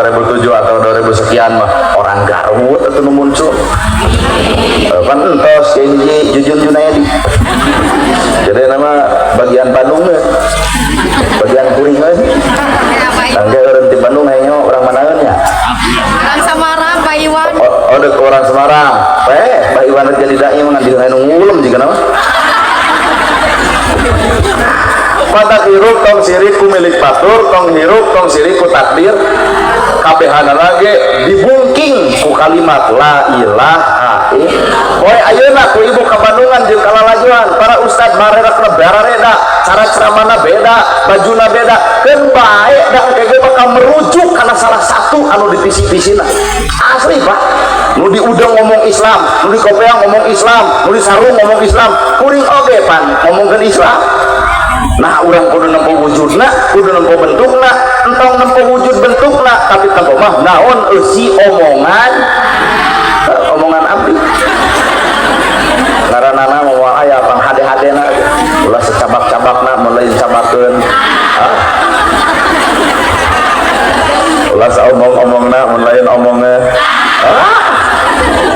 2007 atau 2000 sekian mah orang Garut itu nu muncul. Kan entos Kiai Jujun Junaedi. Jadi nama bagian Bandung bagian kuring euy. Tangge eureun ti Bandung hayang orang manaeun nya? Orang Semarang, Pak Iwan. Oh, oh, orang Semarang. Pak Iwan jadi dai mah ngan di ngulem jiga nama. Matak hirup tong sirik ku milik batur, tong hirup tong sirik ku takdir. Kabehanana ge dibungking ku kalimat la ilaha illallah. Poe ayeuna ku ibu ka Bandungan jeung kalalajuan, para ustad marerekna barareda, cara ceramahna beda, bajuna beda. Keun bae da engke ge bakal merujuk kana salah satu anu dipisi-pisina. Asli, Pak. Nu di udang ngomong Islam, nu di kopeang ngomong Islam, nu di sarung ngomong Islam, kuring oge pan ngomongkeun Islam. Nah, urang kudu nempo wujudna, kudu nempo bentukna, entong nempo wujud bentukna, tapi tempo mah naon eusi omongan, omongan abdi. Ngaranana moal aya pang hade-hadena, ulah secabak-cabakna mun lain cabakeun. Ah. Ulah saomong-omongna mun lain omongna. Ah.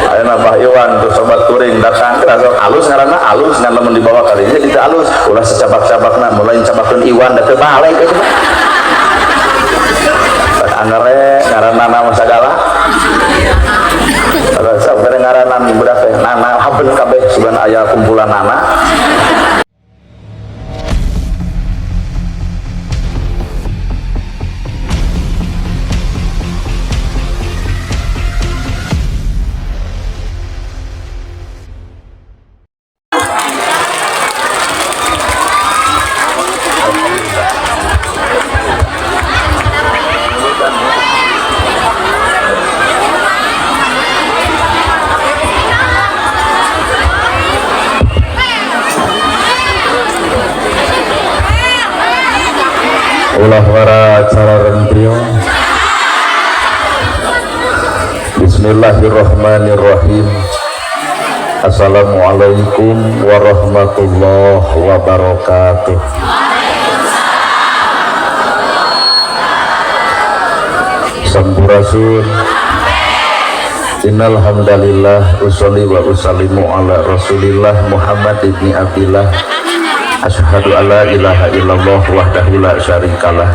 Ayeuna Bah Iwan tuh sobat kuring datang ke sok alus ngaranna alus ngan lamun dibawa kali ini jadi alus ulah secabak-cabakna mun lain cabakeun Iwan da teu balik eta mah. Angere ngaranna nama sagala. Sok bere ngaranan budak teh nana haben kabeh sugan aya kumpulan nana. Ulah wara cara rentrio. Bismillahirrahmanirrahim. Assalamualaikum warahmatullahi wabarakatuh. Sampurasun. Innal hamdalillah usolli wa usallimu ala Rasulillah Muhammad ibni Abdillah. Asyhadu alla ilaha illallah wahdahu la syarikalah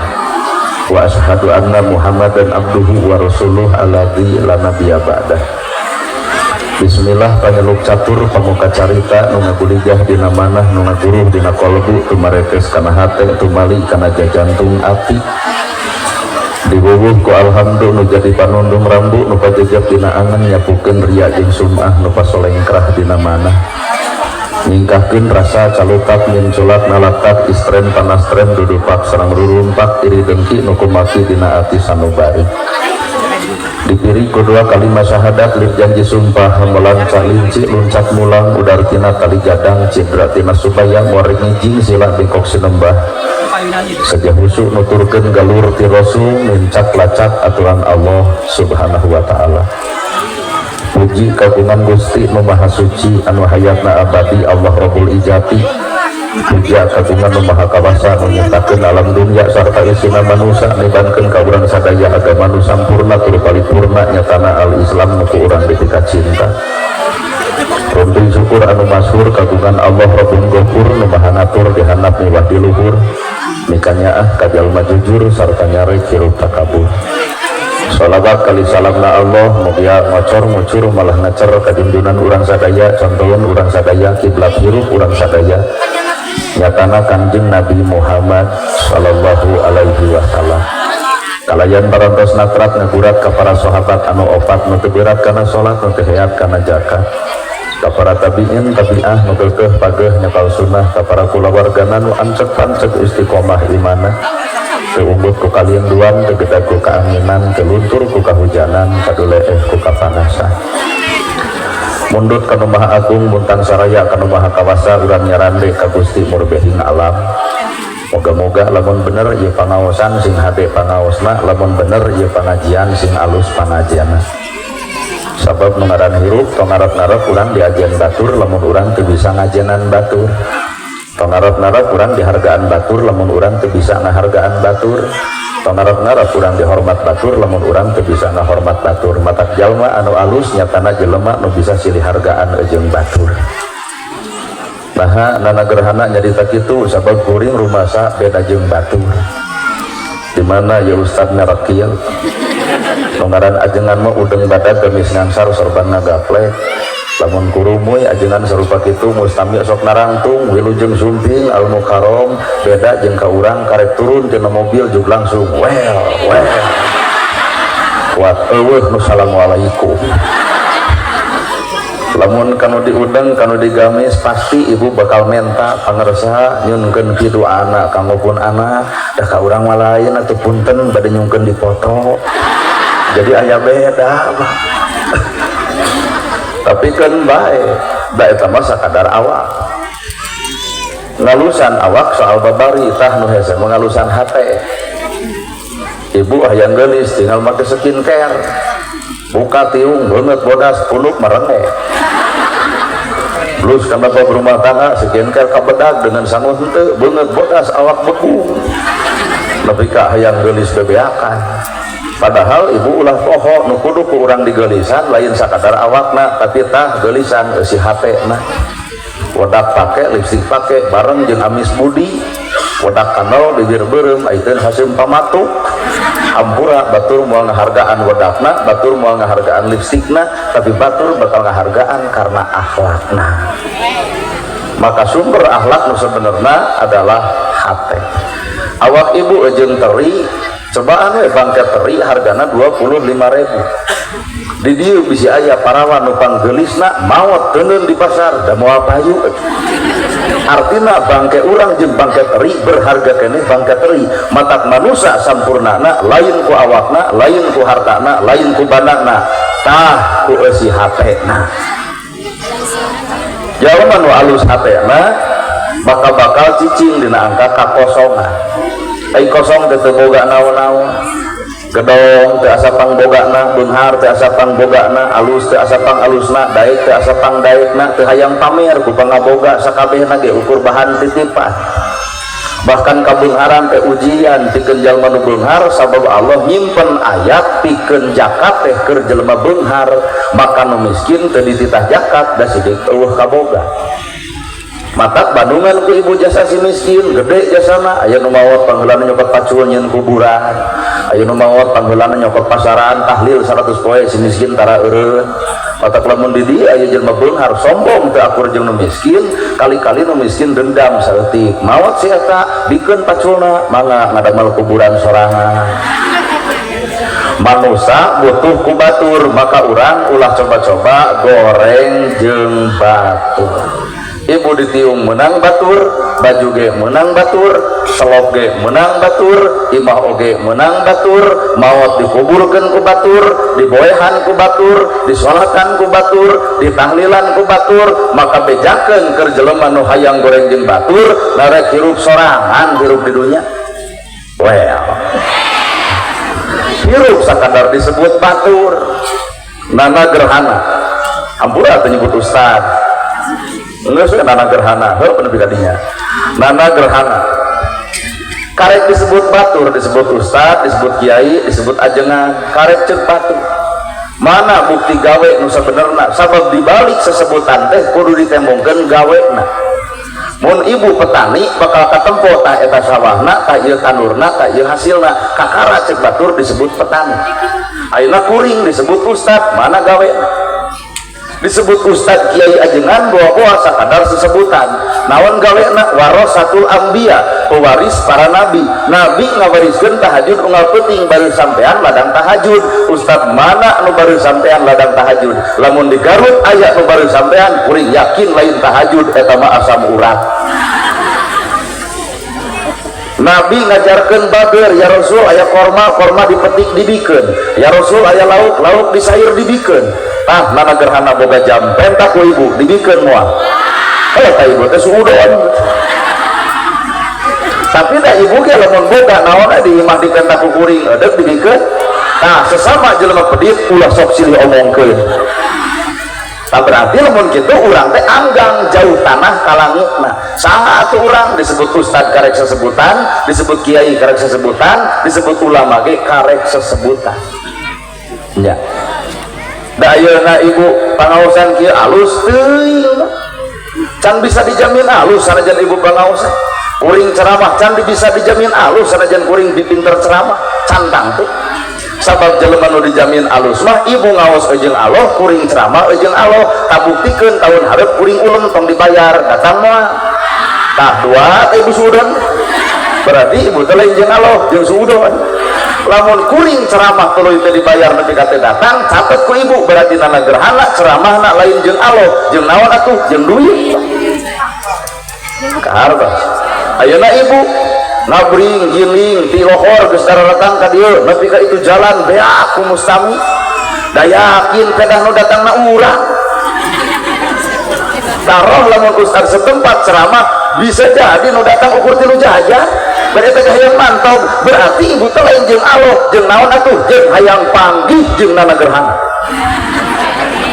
wa asyhadu anna Muhammadan abduhu wa rasuluh alladzi la nabiyya ba'dah. Bismillah panyeluk catur pamuka carita nu ngagulijah dina manah nu ngaguruh dina kolbu tumaretes kana hate tumali kana jajantung ati diwuwuh ku alhamdu nu jadi panundung rambu nu pajejep dina angen nyapukeun ria jeung sum'ah nu pasolengkrah dina manah nyingkahkeun rasa calutak nyunculat nalatak istren panastren dudupak sareng rurumpak iri dengki nu kumaki dina ati sanubari dipiri ku dua kalimat syahadat lir janji sumpah melancah linci luncak mulang udar tina tali gadang cidra tina subayang waring ngijing sila bengkok sinembah saja husu nuturkeun galur ti rasul nincak lacak aturan Allah subhanahu wa ta'ala. Puji kagungan Gusti nu Maha Suci anu hayatna abadi Allah Rabbul Ijati. Puja kagungan nu Maha Kawasa nu nyiptakeun alam dunya sarta isina manusa nibankeun ka urang sadaya agama nu sampurna tur paripurna nyatana al-Islam nu ku urang dipika cinta. Runtuy syukur anu masyhur kagungan Allah Rabbul Ghafur nu Maha Ngatur di handap miwah di luhur mikanyaah ka jalma jujur sarta nyarek hirup takabur. Sholawat kali salamna Allah mugia ngocor ngucur malah ngacer kajunjunan urang sadaya contohun urang sadaya kiblat hirup urang sadaya nyatana Kanjeng Nabi Muhammad sallallahu alaihi wasallam. Kalayan parantos natrat ngagurat ka para sahabat anu opat nu teu berat kana salat nu teu heat kana zakat ka para tabiin tabiah nu keukeuh pageuh nyakal sunnah ka para kulawargana nu ancek pancek istiqomah imana teu umbut ku kalinduan teu gedag ku kaanginan teu luntur ku kahujanan kaduleeh ku kapanasan mundut ka nu Maha Agung muntang saraya ka nu Maha Kawasa urang nyarande ka Gusti Murbehing alam. Moga-moga lamun bener ieu pangaosan sing hade pangaosna lamun bener ieu pangajian sing alus pangajianna. Sabab nu ngaran hirup tong ngarep-ngarep urang diajian batur lamun urang teu bisa ngajenan batur. Tong ngarep-ngarep urang dihargaan batur lamun urang teu bisa ngahargaan batur. Tong ngarep-ngarep urang dihormat batur lamun urang teu bisa ngahormat batur. Matak jalma anu alus nyatana jelema nu bisa silih hargaan jeung batur. Naha Nana Gerhana nyarita kitu? Sabab kuring rumasa beda jeung batur. Di mana ya, Ustad? Merek kieu nu ngaran ajengan mah udeng badag, gamis ngangsar, sorban ngagaplek. Lamun kurumuy ajengan sarupa kitu, mustami sok narangtung, wilujeng sumping al mukarom. Beda jeung ka urang, karek turun tina mobil jug langsung well well kuat, euweuh nu assalamualaikum. Lamun kanu diudeng, kanu digamis, pasti ibu bakal menta pangersa nyunkeun kitu anak kanggo pun anak. Dah ka urang mah lain atuh, punten bade nyungkeun dipoto. Jadi aya beda, Pak. Tapi kan bae da eta mah sakadar awak, ngalusan awak soal babari. Tah, nu hese mengalusan hate. Ibu hayang geulis, tinggal make skincare, buka tiung, beungeut bodas, punuk merenge. Blus kana bab rumah tangga, skincare kabedag dengan sangu henteu, beungeut bodas, awak beku, nepi ka hayang geulis bebeakan. Padahal ibu ulah poho, nu kudu ku urang digeulisan lain sakadar awakna, tapi tah geulisan si hatena. Wedak pake, lipstik pake, bareng jeung amis budi, wedak kanal, bibir beureum, aiteun haseum pamatuk. Hampura, batur moal ngahargaan wedakna, batur moal ngahargaan lipstikna, tapi batur bakal ngahargaan karena akhlakna. Maka sumber akhlak nu sebenarnya adalah hate. Awak ibu jeung teri, cobaan we bangke teri hargana 25.000. Di dieu bisi aya parawan nu panggeulisna maot teuneun di pasar, da moal payu. Artina bangke urang jeung bangke teri berharga keneh bangke teri. Matak manusa sampurnana lain ku awakna, lain ku hartana, lain ku bandana, tah ku eusi hatena. Jalma nu alus hatena bakal bakal cicing dina angka kakosongan. Ai kosong teh teu boga naon-naon. Gedong teu asa pangbogana, beunghar teu asa pangbogana, alus teu asa pangalusna, daek teu asa pangdaekna, teu hayang pamer ku pangaboga, sakabehna ge ukur bahan titipan. Bahkan kabeungharan teh ujian pikeun jalma nu beunghar, sabab Allah nyimpen ayat pikeun zakat teh keur jelema beunghar, maka nu miskin teu dititah zakat da sidik euweuh kaboga. Matak bandungan ku ibu jasa si miskin gede jasana. Aya nu maot, pangheulana nyokot pacul nyieun kuburan. Aya nu maot, pangheulana nyokot pasaran, tahlil 100 poe, si miskin tara eureun. Matak lamun di dieu aya jelema beunghar sombong, teu akur jeung nu miskin, kali-kali nu miskin dendam saeutik. Maot si eta, bikeun paculna, mangga ngadamel kuburan sorangan. Manusa butuh ku batur, maka urang ulah coba-coba goreng jeung batur. Ibu ditiung menang batur, baju ge menang batur, selop ge menang batur, imah oge menang batur, maot dikuburkan ku batur, diboehan ku batur, disolatan ku batur, ditahlilan ku batur. Maka bejakeun keur jelema nu hayang goreng jeung batur, narek hirup sorangan, hirup di dunya. Well, hirup sakadar disebut batur. Nana Gerhana, hampura teu nyebut ustad. Geus we Nana Gerhana, heuh nepi ka dinya. Nana Gerhana karek disebut batur, disebut ustad, disebut kiai, disebut ajengan, karek cek batur, mana bukti gawe nu sabenerna? Sabab dibalik sesebutan teh kudu ditembongkeun gawena. Mun ibu petani, bakal katempo tah eta sawahna, tah ieu tandurna, tah ieu hasilna, kakara cek batur disebut petani. Ayeuna kuring disebut ustad, mana gawena? Disebut ustad, kiai, ajengan, bawa-bawa sakadar sesebutan, naon gawena? Warasatul anbiya, pewaris para nabi. Nabi ngawariskeun tahajud unggal peuting, baru sampean ladang tahajud. Ustad mana anu baru sampean ladang tahajud? Lamun di Garut aya nu baru sampean, kuring yakin lain tahajud eta mah, asam urat. Nabi ngajarkan bager, ya Rasul, aya korma, korma dipetik dibikeun, ya Rasul, aya lauk, lauk disair dibikeun. Tah, Nana Gerhana boga jam, penta ku ibu dibikeun moal? Eh, tah ibu teh suudon. Tapi dah ibu ge lamun boga naon di imah dipenta ku kuring, edek dibikeun. Tah, sesama jelema pedit ulah sok silih omongkeun. Tah, berarti lamun kitu urang teh anggang jauh tanah ka langitna. Saha atuh urang? Disebut ustad karek sesebutan, disebut kiai karek sesebutan, disebut ulama ge karek sesebutan ya. Da ayeuna ibu pangaosan kieu alus teuing, can bisa dijamin alus sanajan ibu pangaosan. Kuring ceramah can bisa dijamin alus sanajan kuring dipinter ceramah, can tangtu. Sabab jelema nu dijamin alus mah ibu ngaos jeung Allah, kuring ceramah jeung Allah. Kabuktikeun tahun hareup kuring ulem tong dibayar, datang moal. Tah, dua ibu suudon, berarti ibu teh lain jeung Allah, jeung suudon. Lamun kuring ceramah tuluy teh dibayar nepi ka teu datang, catet ku ibu, berarti nana gerhana ceramahna lain jeung Allah, jeung naon atuh? Jeung duit. Kahartos ayeuna ibu nabring giling ti lohor geus daratang ka dieu nepi ka itu jalan beak ku mustami, da yakin kedah nu datangna urang. Taruh lamun ustad setempat ceramah, bisa jadi nu datang ukur tilu jajan, berarti teh hayang mantau. Berarti ibu teh lain jeung Allah, jeung naon atuh? Jeung hayang panggih jeung nana gerhana.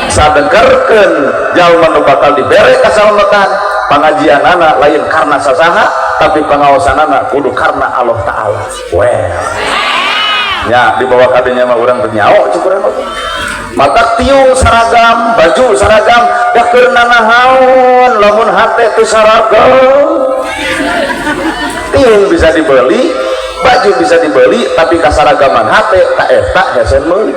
Sadegerkeun jalma nu bakal dibere kasalamatan, pengajianana lain karena sasaha, tapi pengaosanana kudu karena Allah Ta'ala. Well ya, di bawah kadenya mah urang teu nyaho cukuran oge. Matak tiung seragam, baju seragam, da keur nanahaon lamun hate teu seragam? Tiung bisa dibeli, baju bisa dibeli, tapi kasaragaman hate tak eta hese meuli.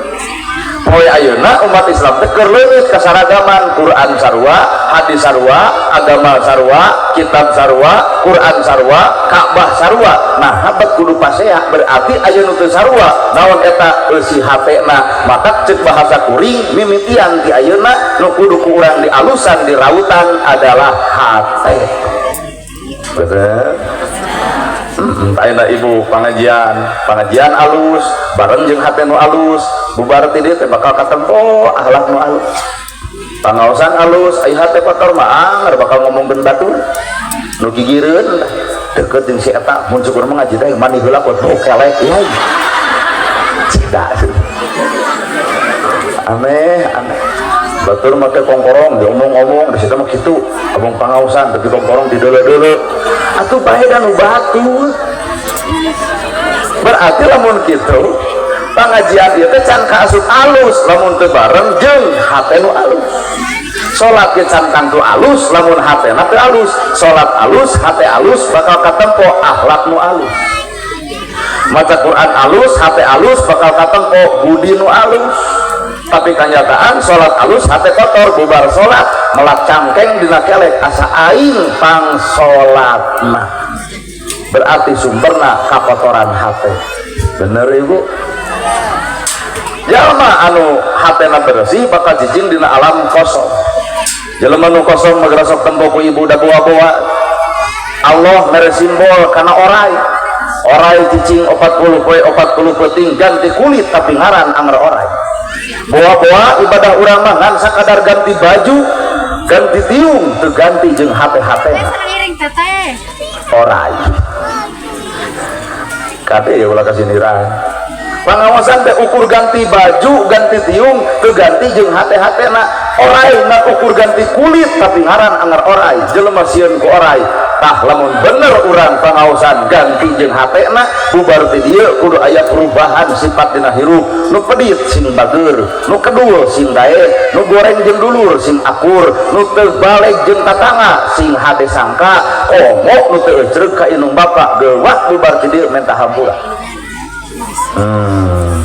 Poe ayeuna umat Islam teh keur leungit kasaragaman. Quran sarua, hadis sarua, agama sarua, kitab sarua, Quran sarua, Ka'bah sarua. Nah, habat kudu pasea, berarti aya nu teu sarua. Naon eta? Eusi hatena. Maka cek bahasa kuring, mimitian ti ayeuna nu kudu ku urang dialusan, dirautan adalah hate. Bener. Ayeuna ibu pengajian, pengajian alus bareng jeung hate nu alus, bubar ti dieu teh bakal katempo akhlak nu alus. Pangaosan alus, ai hate kotor mah anger bakal ngomongkeun batur nu gigireun, deket jeung si eta, mun syukur mah ngaji teh mani heula kok oh kelek ieu. Cida aneh aneh. Batur make kongkorong diomong-omong di situ mah kitu, omong pangaosan tapi kongkorong di deuleu-deuleu atuh bae dan batur. Berarti lamun kitu pengajian ieu teh can kaasup alus lamun teu bareng jeung hate nu alus. Salat ge can tangtu alus lamun hatena teu alus. Salat alus, hate alus, bakal katempo akhlak nu alus. Maca Quran alus, hate alus, bakal katempo budi nu alus. Tapi kenyataan salat alus, hate kotor, bubar salat melak cangkeng dina kelek, asa aing pang salatna. Berarti sumberna kakotoran hate. Bener ibu? Jalma anu hatena bersih bakal cicing dina alam kosong. Jelema nu kosong magrasok tempo ku ibu da boa-boa. Allah mere simbol kana orai. Orai cicing 40 poe 40 peuting, ganti kulit tapi ngaran anger orai. Boa-boa ibadah urang mah ngan sakadar ganti baju, ganti tiung, teu ganti jeung hate-hatena. Ngiring teteh. Orai kade ya, ulah kasiniran. Pangaosan teh ukur ganti baju, ganti tiung, teu ganti jeung hate-hatena. Orai na ukur ganti kulit tapi ngaran anger orai. Jelema sieun ku orai. Tah, lamun bener urang pangaosan ganti jeung hatena, bubar ti dieu kudu aya perubahan sifat dina hirup. Nu pedit sing bager, nu kedul sing daek, nu goreng jeung dulur sing akur, nu teu baleg jeung tatangga sing hade sangka, komo nu teu ecreg ka indung bapa, gewak bubar ti dieu menta hampura.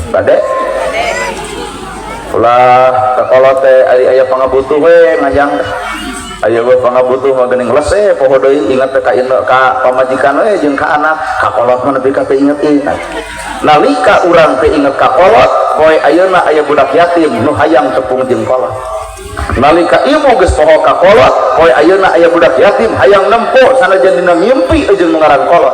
Bade ulah kakolot teh ari aya pangabutuh we ngajang. Aya we pangabutuh mah geuning lese poho deui, inget teh ka indung, ka pamajikan we jeung ka anak. Ka kolot mah nepi ka teu inget-inget. Nalika urang teu inget ka kolot, poe ayeuna aya budak yatim nu hayang tepung jeung kolot. Nalika ibu geus poho ka kolot, poe ayeuna aya budak yatim hayang nempo sanajan dina mimpi jeung nu ngaran kolot.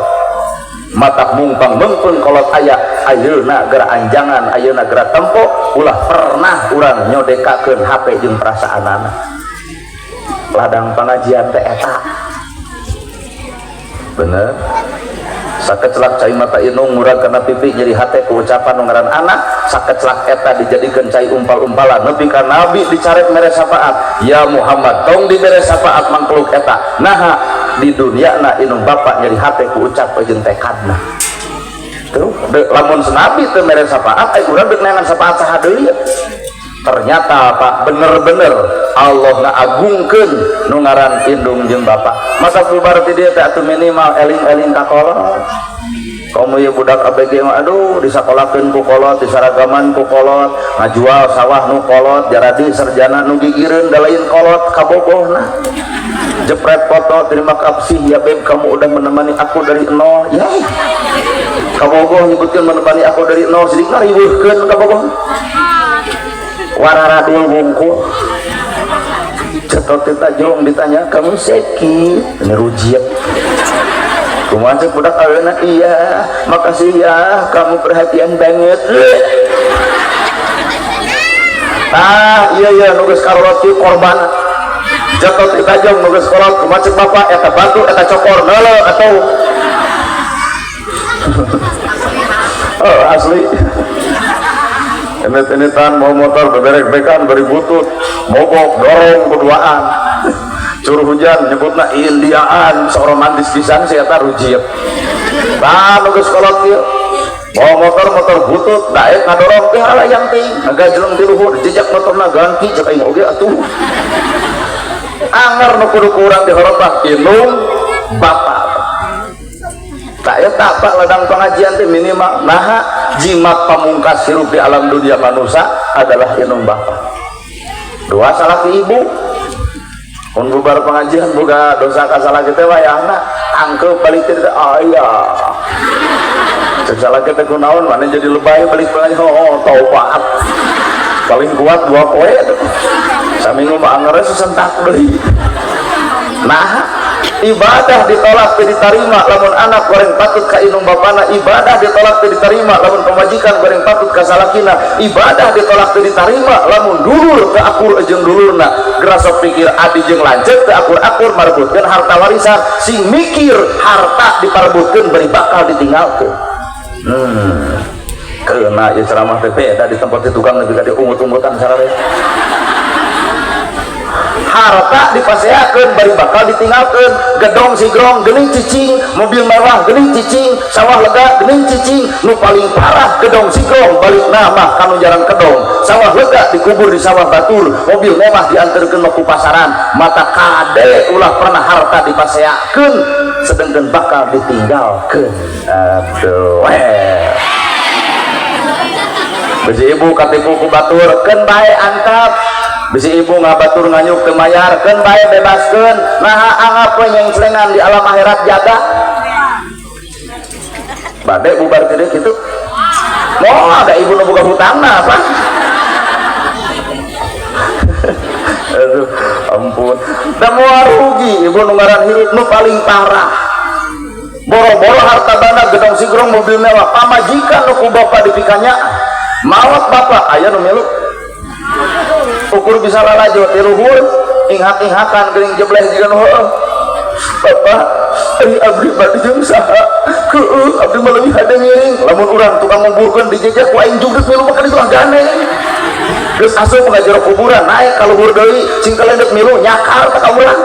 Matak mungpang mengpeung kolot aya ayeuna geura anjangan, ayeuna geura tempo. Ulah pernah urang nyodekakeun hate jeung perasaanana. Ladang pengajian teh eta. Bener. Sakecelak cai mata indung murag kana pipi nyeri hate ku ucapan nu ngaran anak. Sakecelak eta dijadikeun cai umpal-umpalan nepi ka nabi dicarek mere syafaat. Ya Muhammad, tong dibere syafaat mangkluk eta. Naha di dunia na indung bapak nyeri hate ku ucap jeung tekadna. Tuh, lamun nabi teu mere syafaat, ai urang deuk neangan syafaat saha deui? Ternyata Pak, bener-bener Allah ngaagungkeun nu ngaran indung jeung bapak. Masa bubar ti dieu teh atuh minimal eling-eling ka kolot. Komo ieu budak ABG mah, aduh, disakolakeun ku kolot, disaragaman ku kolot, ngajual sawah nu kolot, jaradi sarjana nu gigireun da lain kolot kabogohna. Jepret foto, "Terima kasih ya beb, kamu udah menemani aku dari nol." Ya. Kabogoh nyebutkeun menemani aku dari nol, sidik ngariweuhkeun kabogoh. Wararadul wungkul. Cetot tajong ditanya, "Kamu sakit?" Ini rujiat. Kumaha cek budak aweuna? "Iya, makasih ya, kamu perhatian banget." Ah, iya iya nu geus karolot kieu korban. Jatuh ti tajong nu geus kolot, kumaha cek bapak? "Eta batu eta cokor neuleu atuh." Oh, asli. Enit-enitan mau motor beberek-bekan beri butut, mogok dorong keduaan. Curah hujan nyebutna Indiaan, sok romantis pisan si eta rujiet. Tah nu geus kolot kieu. Bawa motor, motor butut, daek ngadorong teh halayang ting, ngagajleng ti luhur, jejak motorna ganti cek aing oge atuh. Anger nu kudu ku urang dihormat indung bapak. Tak eta Pak, ladang pengajian teh minimal naha jimat pamungkas hirup di alam dunia manusia adalah indung bapak. Dua salah ke ibu. Mun bubar pengajian boga dosa ka salaki teh wayahna angkeup balik teh aya. Cek salaki teh kunaon mana jadi lebay balik pengajian, oh taubat. Paling kuat 2 poe tuh. Saminggu mah angger sesentak deui. Nah, ibadah ditolak teu diterima lamun anak goreng patut ka indung bapana, ibadah ditolak teu diterima lamun pamajikan goreng patut ka salakina, ibadah ditolak teu diterima lamun dulur teu akur jeung dulurna. Geura sok pikir, adi jeung lanceuk teu akur-akur marebutkeun harta warisan, sing mikir harta diparebutkeun bari bakal ditinggalkeun. Kena ieu ceramah teh beda di tempat di tukang nepi ka diungut-ungutan sarare. Harta dipaseakeun bari bakal ditinggalkeun, gedong sigrong geuning cicing, mobil mewah geuning cicing, sawah lega geuning cicing, nu paling parah gedong sigrong balik nama kanu jarang kedong, sawah lega dikubur di sawah batur, mobil mewah diantarkeun ku pasaran. Mata kade ulah pernah harta dipaseakeun sedengkeun bakal ditinggalkeun. Aduh, eh. Bisi ibu katipu ku batur, keun bae antap. Bisi ibu ngabatur nganyuk teu mayar, keun bae bebaskeun. Naha anggap we nyengcelengan di alam akhirat jaga. Bade bubar gede gitu. Mau ada ibu nu boga hutangna apa? Aduh, ampun. Da moal rugi ibu nu ngaran hirup nu paling parah. Boro-boro harta banda gedong sigrong mobil mewah, pamajikan nu ku bapak dipikanya. Maot bapak aya nu milu. Ukur bisa lalajo ti luhur, inghak-inghakan geuning jebleh jiga nu heueuh. Bapak, ari abdi bade jeung saha? Heueuh, abdi mah leuwih hade ngiring. Lamun urang tukang nguburkeun dijejak ku aing jugdeg milu mah itu gandeng. Geus asup ka jero kuburan, naik ka luhur deui, cing kalendek milu nyakar ka urang.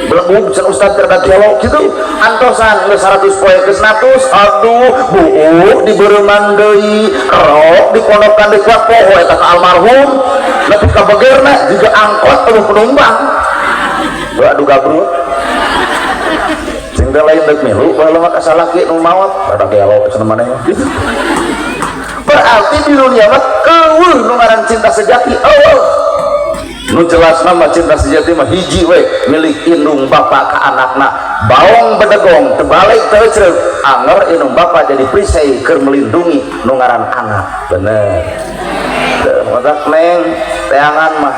Belebug cenah ustad rada gelo kitu. Antosan geus 100 poe geus 100, aduh, buuk dibeureman deui, kerok dipondokan deui kuat poho eta ka almarhum. Nepi ka begerna jiga angkot eueuh penumpang. Aduh gabrut. Cing teh lain deuk milu baheula mah ka salaki nu maot, rada gelo cenah maneh gitu. Berarti di dunia mah eueuh nu ngaran cinta sejati, eueuh. Nu jelas nama cinta sejati mah hiji we, milik indung bapak ka anakna. Baong bedegong terbalik teu anger indung bapak jadi perisai keur melindungi nu ngaran anak. Bener. Teu matak neng teangan mah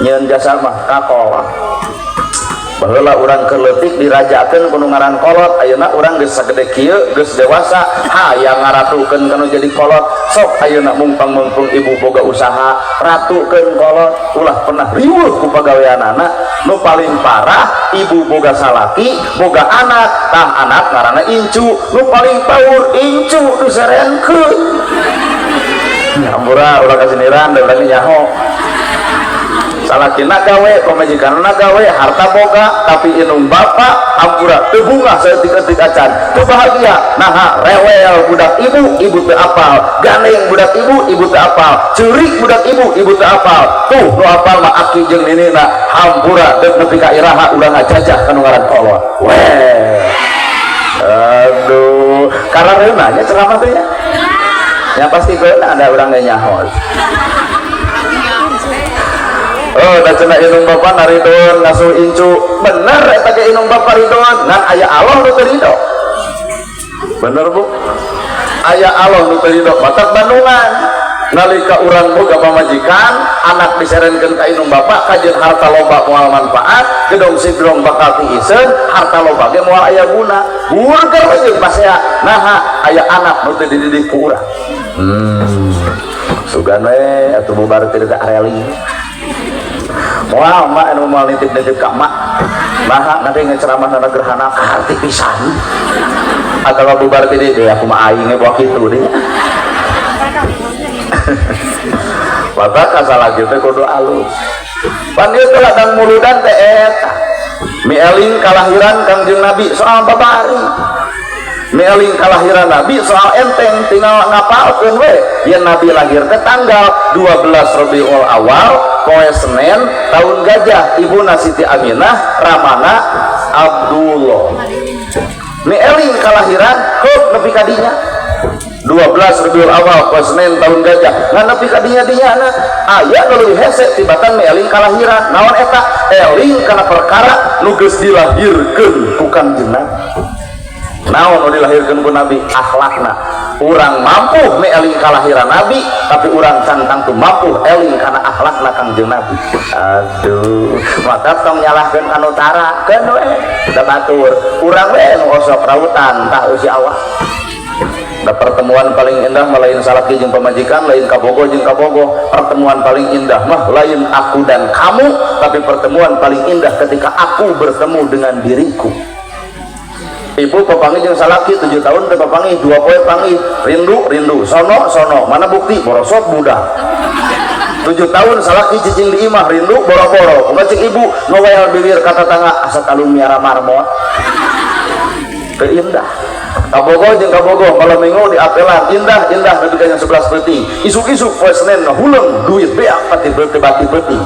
nyieun jasa mah kakola. Baheula urang keur leutik dirajakeun ku nu ngaran kolot, ayeuna urang geus sagede kieu, geus dewasa, hayang ngaratukeun kanu jadi kolot. Sok ayeuna mumpang-mumpung ibu boga usaha, ratukeun kolot, ulah pernah riweuh ku pagaweanana. Nu paling parah ibu boga salaki, boga anak, tah anak ngaranna incu, nu paling paur incu diserenkeun. Hampura ulah kasiniran da urang nyaho. Salakina gawe, pamajikanna gawe, harta boga, tapi indung bapa hampura teu bungah saeutik-eutik acan, teu bahagia. Naha? Rewel budak ibu, ibu teu apal, gandeng budak ibu, ibu teu apal, ceurik budak ibu, ibu teu apal. Tuh nu apal mah aki jeung ninina. Hampura deuk nepi ka iraha urang ngajajah ka nu ngaran kolot. Weh, aduh, karena nya ceramah teh nya, ya pasti keuna ada urang ge nyaho. Oh, da cenah indung bapa naridon ngasuh incu. Bener eta ge indung bapa ridon, ngan aya Allah nu teu ridho. Bener, Bu? Aya Allah nu teu ridho, matak bandungan. Nalika urang boga pamajikan, anak diserenkeun ka indung bapa, kajeun harta loba moal manfaat, gedong sidrong bakal tiiseun, harta loba ge moal aya guna. Burger we jeung pasea. Naha? Aya anak nu teu dididik ku urang. Sugan we atuh bubar teu ka areli. Moal mak anu moal nitip-nitip ka mak. Naha? Nanti ngeceramah na gerhana kaharti pisan. Atau bubar ti dieu aku mah aing ge bawa kitu deh. Maka kasalaki teh kudu alus. Pan ieu teh ladang muludan teh eta. Mieling kalahiran Kangjeng Nabi soal babari. Mieling kalahiran Nabi soal enteng, tinggal ngapalkeun we yen Nabi lahir teh tanggal 12 Rabiul Awal poe Senin tahun gajah, ibuna Siti Aminah, ramana Abdullah. Mieling kalahiran heuk nepi ka dinya 12 Rabiul Awal poe Senin tahun gajah, ngan nepi ka dinya dinya aya nu leuwih hese tibatan mieling kalahiran. Naon eta? Eling kana perkara nu geus dilahirkeun ku Kangjeng Nabi. Naon nu dilahirkeun ku Nabi? Akhlakna. Urang mampu meeling kalahiran Nabi, tapi urang can tangtu mampu eling kana akhlakna Kangjeng Nabi. Aduh, maka tong nyalahkeun kanu tara, keun we da batur. Urang we nu osok rautan tah eusi awak. Da pertemuan paling indah mah lain salaki jeung pamajikan, lain kabogoh jeung kabogoh. Pertemuan paling indah mah lain aku dan kamu, tapi pertemuan paling indah ketika aku bertemu dengan diriku. Ibu papanggih jeung salaki 7 tahun teh papanggih, 2 poe panggih, rindu rindu, sono sono, mana bukti borosot budak. 7 tahun salaki cicing di imah rindu boro-boro. Kumaha cek ibu ngowel bibir ka tatangga asa talung miara marmot. Teu indah. Kabogoh jeung kabogoh malam minggu di apelan indah indah nepi ka jam 11 peuting. Isuk-isuk poe Senin ngahuleng duit beak pati beuti bati peuting.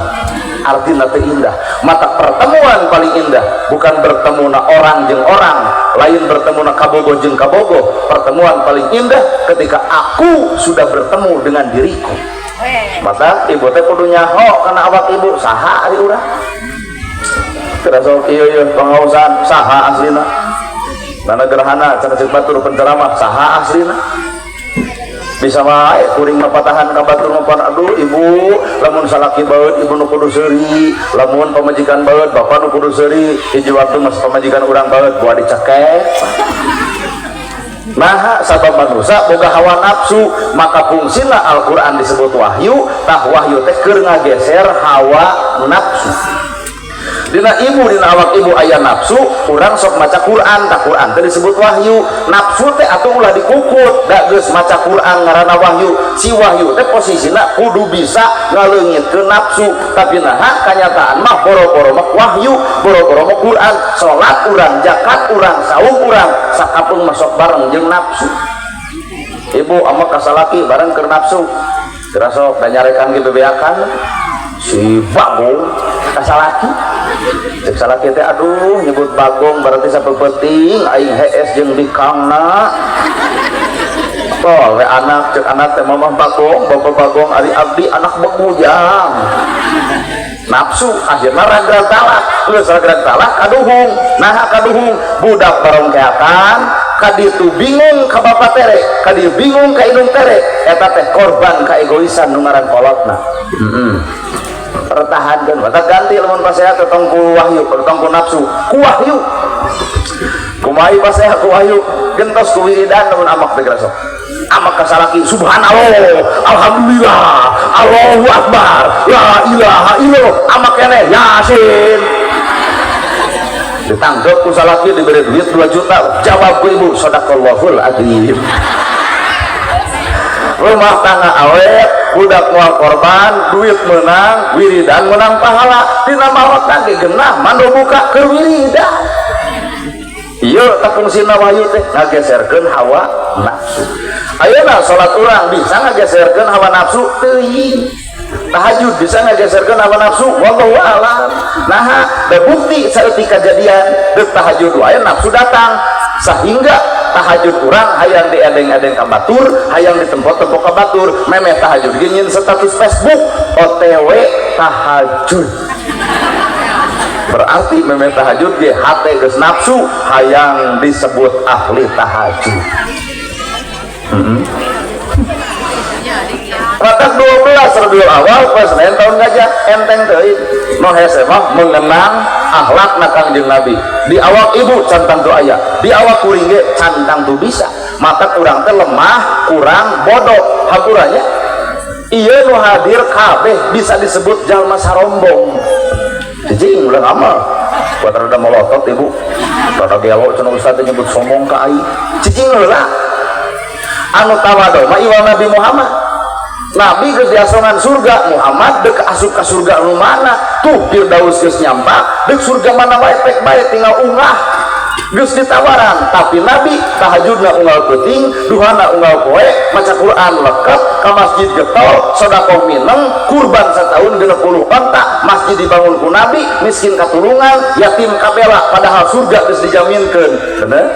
Artinya teu indah. Mata pertemuan paling indah bukan bertemu na orang jeung orang, lain bertemu na kabogoh jeung kabogoh. Pertemuan paling indah ketika aku sudah bertemu dengan diriku. Maka ibu teh kudu nyaho kana awak ibu saha ari urang. Teu sok ieu ieu pangaosan saha aslina. Nana gerhana cenah ceuk batur penceramah saha aslina. Bisa wae kuring mah patahan ka batur mah pan aduh ibu lamun salaki baeud ibu nu kudu seuri, lamun pamajikan baeud bapa nu kudu seuri, hiji waktu mas pamajikan urang baeud buah dicekek. Naha? Sabab manusia boga hawa nafsu, maka fungsina Al-Qur'an disebut wahyu, tah wahyu teh keur ngageser hawa nafsu. Dina ibu, dina awak ibu aya nafsu, urang sok maca Quran, tah Quran teh disebut wahyu. Nafsu teh atuh ulah dikukut, da geus maca Quran ngaranna wahyu. Si wahyu teh posisina kudu bisa ngaleungitkeun nafsu, tapi naha kanyataan mah boro-boro mah wahyu, boro-boro mah Quran, salat urang, zakat urang, saum urang, sakapeung masuk bareng jeung nafsu. Ibu ama ka salaki bareng keur nafsu. Geura sok da nyarekan ge bebeakan si bagong ka salaki. Cek salaki teh aduh nyebut bagong berarti sapeupeting aing hees jeung bikangna. Tol we anak cek anak teh mamah bagong, bapak bagong ari abdi anak begujang. Nafsu akhirna ragrag talak, geus ragrag talak kaduhung. Naha kaduhung? Budak barongkeatan kaditu bingung ka bapa tere, kadieu bingung ka indung tere, eta teh korban kaegoisan nu ngaran kolotna. Pertahankan, mata ganti lamun pasea tong ku wahyu, tong ku nafsu, ku wahyu. Kumaha pasea ku wahyu? Gentos ku wiridan lamun amak teh sok. Amak ka salaki, subhanallah, alhamdulillah, Allahu akbar, la ilaha illallah, amak keneh yasin. Ditangkap ku salaki, diberi duit 2 juta, jawab ku ibu, sadaqallahul azim. Rumah tangga awet, budak moal korban, duit menang, wiridan menang pahala. Dina maot ge genah mando buka keur wiridan. Ieu tah fungsina wahyu teh ngageserkeun hawa nafsu. Ayeuna salat urang bisa ngageserkeun hawa nafsu teuing. Tahajud bisa ngageserkeun hawa nafsu, wallahu a'lam. Naha, da bukti saeutik kajadian deuk tahajud wae nafsu datang, sehingga tahajud urang hayang diedeng-edeng ka batur, hayang ditempo-tempo ka batur, memeh tahajud ge nyieun status Facebook OTW tahajud. Berarti memeh tahajud ge hate geus nafsu hayang disebut ahli tahajud. Ratak 12 Rabiul Awal pas Senin tahun gajah enteng teuing. Nu hese mah mengenang akhlakna Kangjeng Nabi. Di awak ibu can tangtu aya, di awak kuring ge can tangtu bisa. Mata kurang teh lemah, kurang bodoh hapurannya. Ieu nu hadir kabeh bisa disebut jalma sarombong. Cicing ulah amal. Buat rada molotot ibu. Rada gelo cenah ustaz nyebut sombong ka aing. Cicing heula. Anu tawadu mah iwal Nabi Muhammad. Nabi geus diasongan surga, Muhammad dek asup ka surga nu mana? Tuh Firdaus geus nyampak, dek surga mana wae pek bae tinggal ungah. Geus ditawaran, tapi Nabi tahajudna unggal peuting, duhana unggal poe, maca Quran leket, ka masjid getol, sedekah mineng, kurban sataun 60 onta, masjid dibangun ku Nabi, miskin katulungan, yatim kabela, padahal surga geus dijaminkeun. Bener?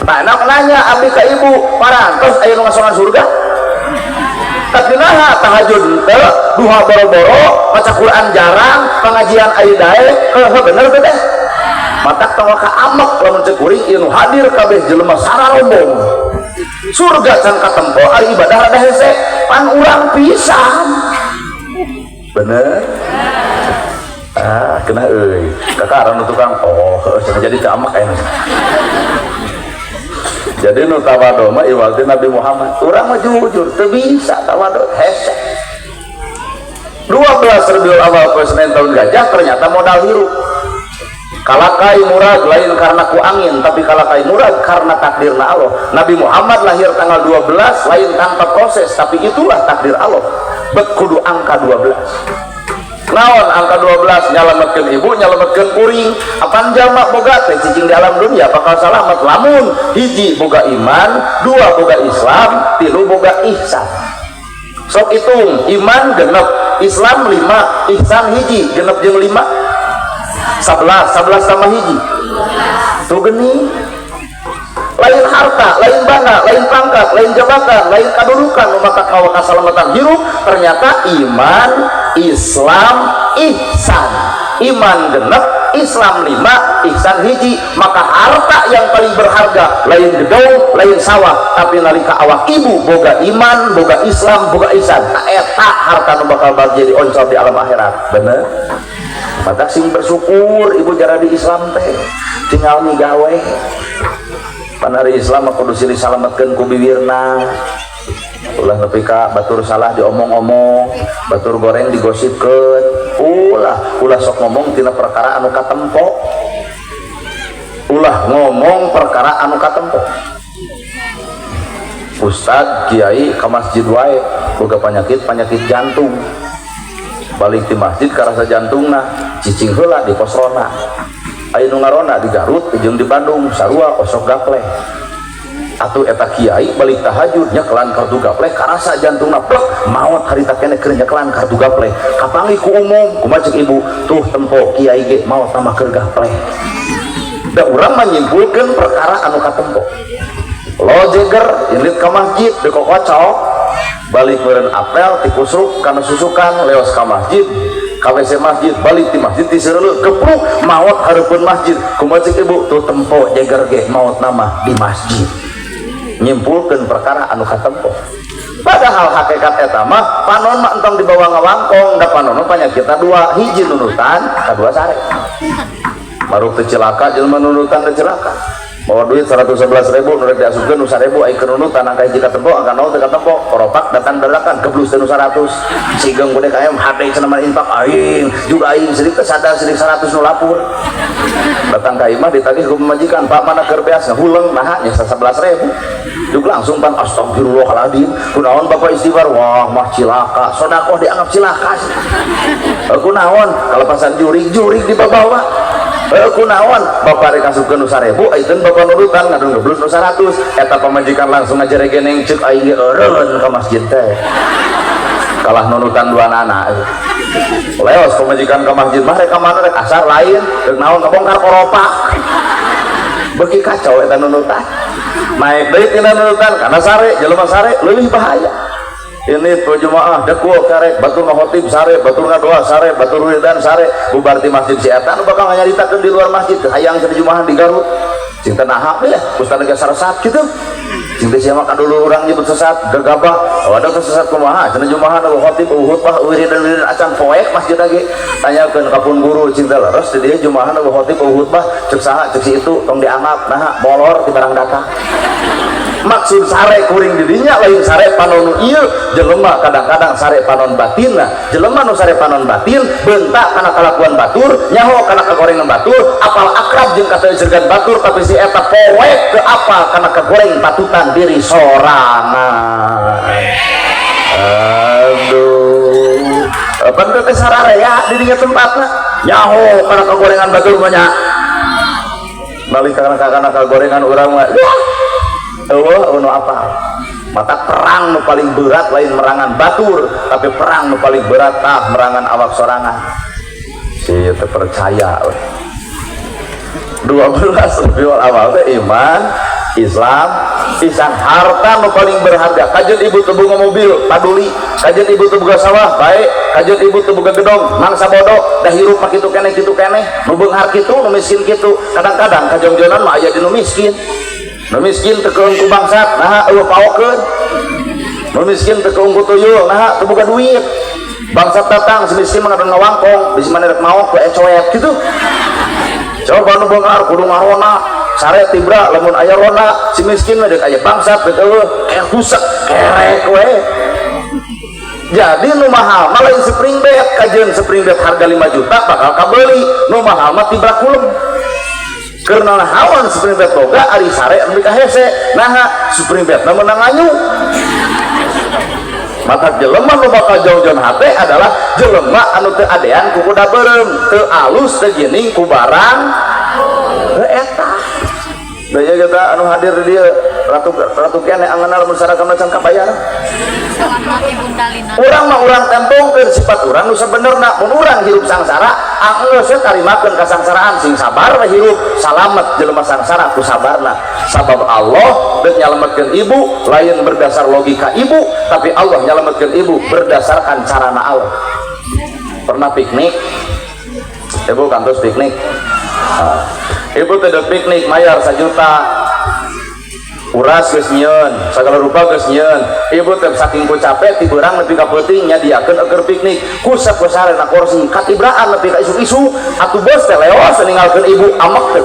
Nah, enak nanya abdi ka ibu, parantos aya nu ngasongan surga? Tapi naha tahajud henteu, duha boro-boro, maca Quran jarang, pengajian aya dae, heuh bener teh teh. Matak tong ka amek lamun cek kuring ieu nu hadir kabeh jelema sararombong. Surga can katempo ari ibadah rada hese, pan urang pisan. Bener? Ah, kena euy. Kakaran nu tukang oh, heuh cenah jadi teu amek aya. Jadi nu tawadu mah iwal ti Nabi Muhammad. Urang mah jujur teu bisa tawadu hese. 12 Rabiul Awal poe Senin tahun gajah ternyata modal hirup. Kalakai murag lain karena ku angin, tapi kalakai murag karena takdirna Allah. Nabi Muhammad lahir tanggal 12 lain tanpa proses, tapi itulah takdir Allah. Bet kudu angka 12. Naon angka 12 nyalametkeun ibu, nyalametkeun kuring. Apan jalma boga teh cicing di alam dunia bakal salamet lamun hiji boga iman, dua boga Islam, tilu boga ihsan. Sok hitung, iman genep, Islam 5, ihsan hiji, genep jeung 5 11, 11 tambah hiji tuh geni. Lain harta, lain bangga, lain pangkat, lain jabatan, lain kedudukan nu maka kasalamatan hirup, ternyata iman, Islam, ihsan. Iman genep, Islam 5, ihsan hiji. Maka harta yang paling berharga lain gedong, lain sawah, tapi nalika awak ibu boga iman, boga Islam, boga ihsan, eta harta nu bakal jadi oncor di alam akhirat. Bener? Maka sing bersyukur ibu jara di Islam teh tinggal migawe. Panari Islam mah kudu silih salametkeun ku bibirna. Ulah nepi ka batur salah diomong-omong, batur goreng digosipkeun. Ulah, ulah sok ngomong tina perkara anu katempo. Ulah ngomong perkara anu katempo. Ustad, kiai ka masjid wae boga penyakit jantung. Balik di masjid karasa jantungna, cicing heula di pos ronda. Aya nu ngaronda di Garut jeung di Bandung sarua osok gapleh. Atuh eta kiai balik tahajud nyekelan kartu gapleh karasa jantungna plek maot harita keneh keur nyekelan kartu gapleh. Kapanggih ku umum, kumaha cek ibu, tuh tempo kiai ge maot tambah keur gapleh. Da urang mah nyimpulkeun perkara anu katempo. Lo jeger indit ka masjid dikokocok balik meureun apel tikusruk kana susukan leos ka masjid ka WC masjid balik di masjid diseureuleuk gepruk maot hareupeun masjid. Kumaha cek ibu, tuh tempo jeger ge maot nama di masjid. Nyimpulkeun perkara anu katempo. Padahal hakikat eta mah panon mah entong dibawa ngawangkong, da panon mah penyakitna dua, hiji nunutan, kadua sare. Maruk teu cilaka jelema nunutan teu cilaka. Bawa duit 111 ribu, nu rek diasupkeun nu 1000, ai keur nunutan angka hiji katempo, angka 0 teu katempo, koropak datang dadakan geblus teh nu 100. Sigeung gede ka hade cenah mah infak aing, juga aing sirik teh sadar sirik 100 nu lapur. Datang ka imah ditagih ku pamajikan, "Pak, mana keur beas?" Ngahuleng, naha nya 11 ribu. Juk langsung pan astagfirullahaladzim, kunaon Bapak istighfar? Wah mah cilaka, sodakoh dianggap cilaka. Kunaon kalepasan jurig, jurig dibawa. Kunaon Bapak rek asupkeun nu 1000, ayeuna Bapak nurutan ngadon geblus nu 100. Eta pamajikan langsung ngajaregeneng, ceuk aing ge eureun ka masjid teh. Kalah nunutan dua nana. Leos pamajikan ke masjid mah, rek ka mana, rek asar lain, rek naon, ngabongkar koropak. Beuki kacau eta nunutan. Naik deui tina nunutan karena sare, jelema sare leuwih bahaya. Ini tuh jemaah dekul karek batur ngahotib sare, batur ngadoa sare, batur wiridan sare, bubar di masjid si eta nu bakal nyaritakeun di luar masjid hayang cenah jumahan di Garut. Cing teh naha ya ustaz ge sesat kitu. Cing teh sia mah dulu urang nyebut sesat gegabah, waduh teh sesat kumaha cenah, jumahan eueuh khotib, eueuh khutbah, wiridan wiridan acan, poek masjid lagi. Tanyakeun ka pun guru, cing teh leres di dieu jumahan eueuh khotib, eueuh khutbah? Cek saha? Cek si itu, tong dianggap, naha molor di barang datang. Maksud sare kuring didinya lain sare panon ieu jelema, kadang-kadang sare panon batinna. Jelema nu sare panon batin bentak kana kalakuan batur, nyaho kana kagorengan batur, apal akrab jeung kateujeugan batur, tapi si eta poek ke apal kana kagoreng patutan diri sorangan. Aduh, pan teh sararea di dinya tempatna, nyaho kana kagorengan batur mah nya, balik kana kagorengan urang mah eueuh nu apa. Mata perang nu paling berat lain merangan batur, tapi perang nu paling berat tah merangan awak sorangan. Si teu percaya we. 12 Rabiul Awal teh iman, Islam, ihsan. Harta nu paling berharga, kajeun ibu teu boga mobil paduli, kajeun ibu teu boga sawah baik, kajeun ibu teu boga gedong mangsa bodoh, dah hirup mah kitu keneh, kitu keneh, nu beunghar kitu, nu miskin kitu. Kadang-kadang kajongjonan mah aya di nu miskin. Nu miskin teu keung ku bangsat, naha? Eueuh paokeun. Nu miskin teu keung ku tuyul, naha? Teu boga duit. Bangsat datang, si miskin mah ngadon ngawangkong, bisi maneh rek maok ku ecoet gitu. Coba nu beunghar kudu ngarona, sare tibra lamun aya rona. Si miskin mah deuk aya bangsat deuk eueuh, kayak husek kerek we. Jadi nu mahal mah lain spring bed, kajeun spring bed harga 5 juta bakal kabeli, nu mahal mah tibra kulem. Karena hawan spring bed boga, ari sare anu kahese, naha? Spring bed na meunang nganyu. Maka jelema nu bakal jauh-jauh hate adalah jelema anu teu adean ku kuda beureum, teu alus teu gining ku barang heuh eta. Da ieu kita anu hadir di dieu ratu ratu keneh angeuna lamun saragam can kabayar. Selamat Ibunda Lina. Urang mah urang tempongkeun sifat urang nu sabenerna. Mun urang hirup sangsara, anggeus we tarimakeun kasangsaraan, sing sabar we hirup, salamet jelema sangsara ku sabarna. Sabab Allah deuk nyalametkeun ibu lain berdasar logika ibu, tapi Allah nyalametkeun ibu berdasarkan carana Allah. Pernah piknik? Ibu kantos piknik? Nah, ibu teh deuk piknik mayar 1 juta, uras geus nyieun, sagala rupa geus nyieun. Ibu teh saking ku capek ti beurang nepi ka peuting nyadiakeun eukeur piknik, kusap ku sare na kursi katibraan nepi ka isuk-isuk. Atuh bos teh leos ninggalkeun ibu, amek teh?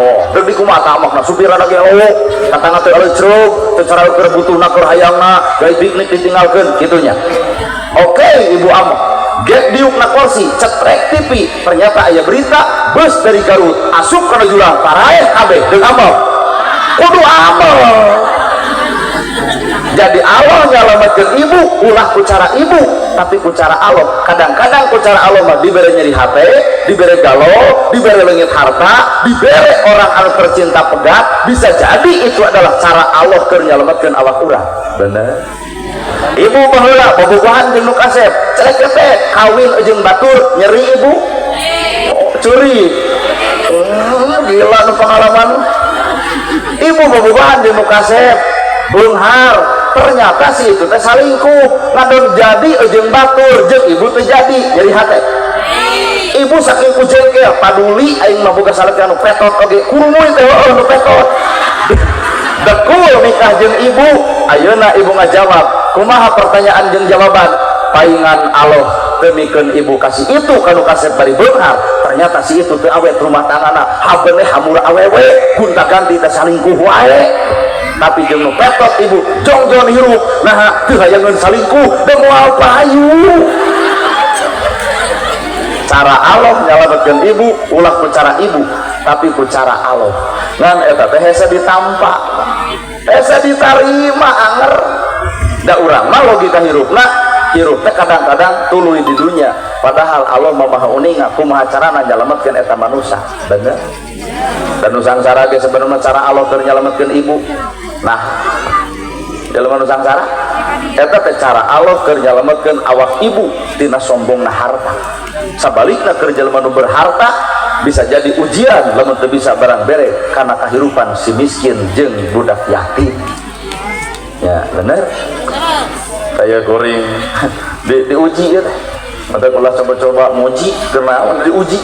Oh, deuk di kumaha tah amakna? Supirna ge lowok, katanga teh aleucreug teu cara keur butuhna, keur hayangna gawe piknik ditinggalkeun kitu nya. Oke, ibu amek get diuk na kursi, cetrek TV, ternyata aya berita bus dari Garut asup kana jurang, paraeh kabeh. Deuk amal? Kudu amal. Jadi Allah nyalametkeun ibu ulah ku cara ibu, tapi ku cara Allah. Kadang-kadang ku cara Allah mah dibere nyeri hate, dibere galau, dibere leungit harta, dibere orang anu tercinta pegat. Bisa jadi itu adalah cara Allah keur nyalametkeun awak urang. Bener, ibu baheula bobogohan jeung nu kasep, celek teh kawin jeung batur, nyeri ibu? Oh, curi. Gila nu pengalaman. Ibu bobogohan jeung nu kasep beunghar, ternyata si itu teh salingkuh, ngadon jadi jeung batur, jeung ibu teh jadi, nyeri hate? Ibu saking ku jengkel, paduli aing mah boga salaki anu petot oge, kurumuy teh heueuh nu petot, dekul nikah jeung ibu. Ayeuna ibu ngajawab. Kumaha pertanyaan jeung jawaban? Paingan Allah demikeun ibu kasih itu kanu kasep bari beunghar. Ternyata si itu teu awet rumah tanggana, habeuneh hamur awewe, gonta ganti teh salingkuh wae. Tapi jeung nu petot ibu jongjon hirup, nah teu hayangeun salingkuh da moal payu. Cara Allah nyalametkeun ibu ulah ku cara ibu, tapi ku cara Allah. Ngan eta teh hese ditampa, hese ditarima, anger da urang mah logika hirupna. Hirup teh kadang-kadang tuluy di dunia, padahal Allah mah Maha uninga kumaha carana nyalametkeun eta manusia. Bener dan nu sangsara ge sebenarnya cara Allah keur nyalametkeun ibu. Nah, jelema nu sangsara eta teh cara Allah keur nyalametkeun awak ibu tina sombongna harta. Sabalikna, keur jelema nu berharta bisa jadi ujian lamun teu bisa barang bere karena kehidupan si miskin jeung budak yatim. Ya bener, kayak kuring diuji ya teh. Mata ulah coba-coba muji, kenaon diuji.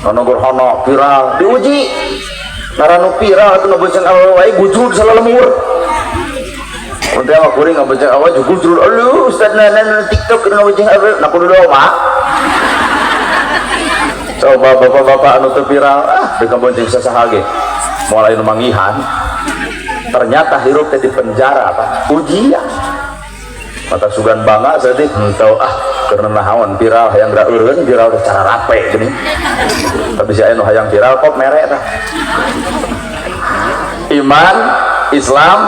Nono hono viral diuji. Naranu viral itu ngabonceng awewe wae gujrud salalemur. Untuk awak kuring ngabonceng awewe juga gujrud. Aduh, ustaz nana TikTok ngabonceng awewe, nah kudu doa. Coba bapak-bapak anu teu viral, ah deuk ngabonceng sasaha ge. Moal aya nu manggihan. Ternyata hirup teh di penjara, Pak. Ujian. Mata sugan bangga saeutik henteu ah, karena nahaon viral, hayang geura eureun viral teh cara rape geuning. Tapi si aya nu hayang viral kok mere tah. Iman, Islam,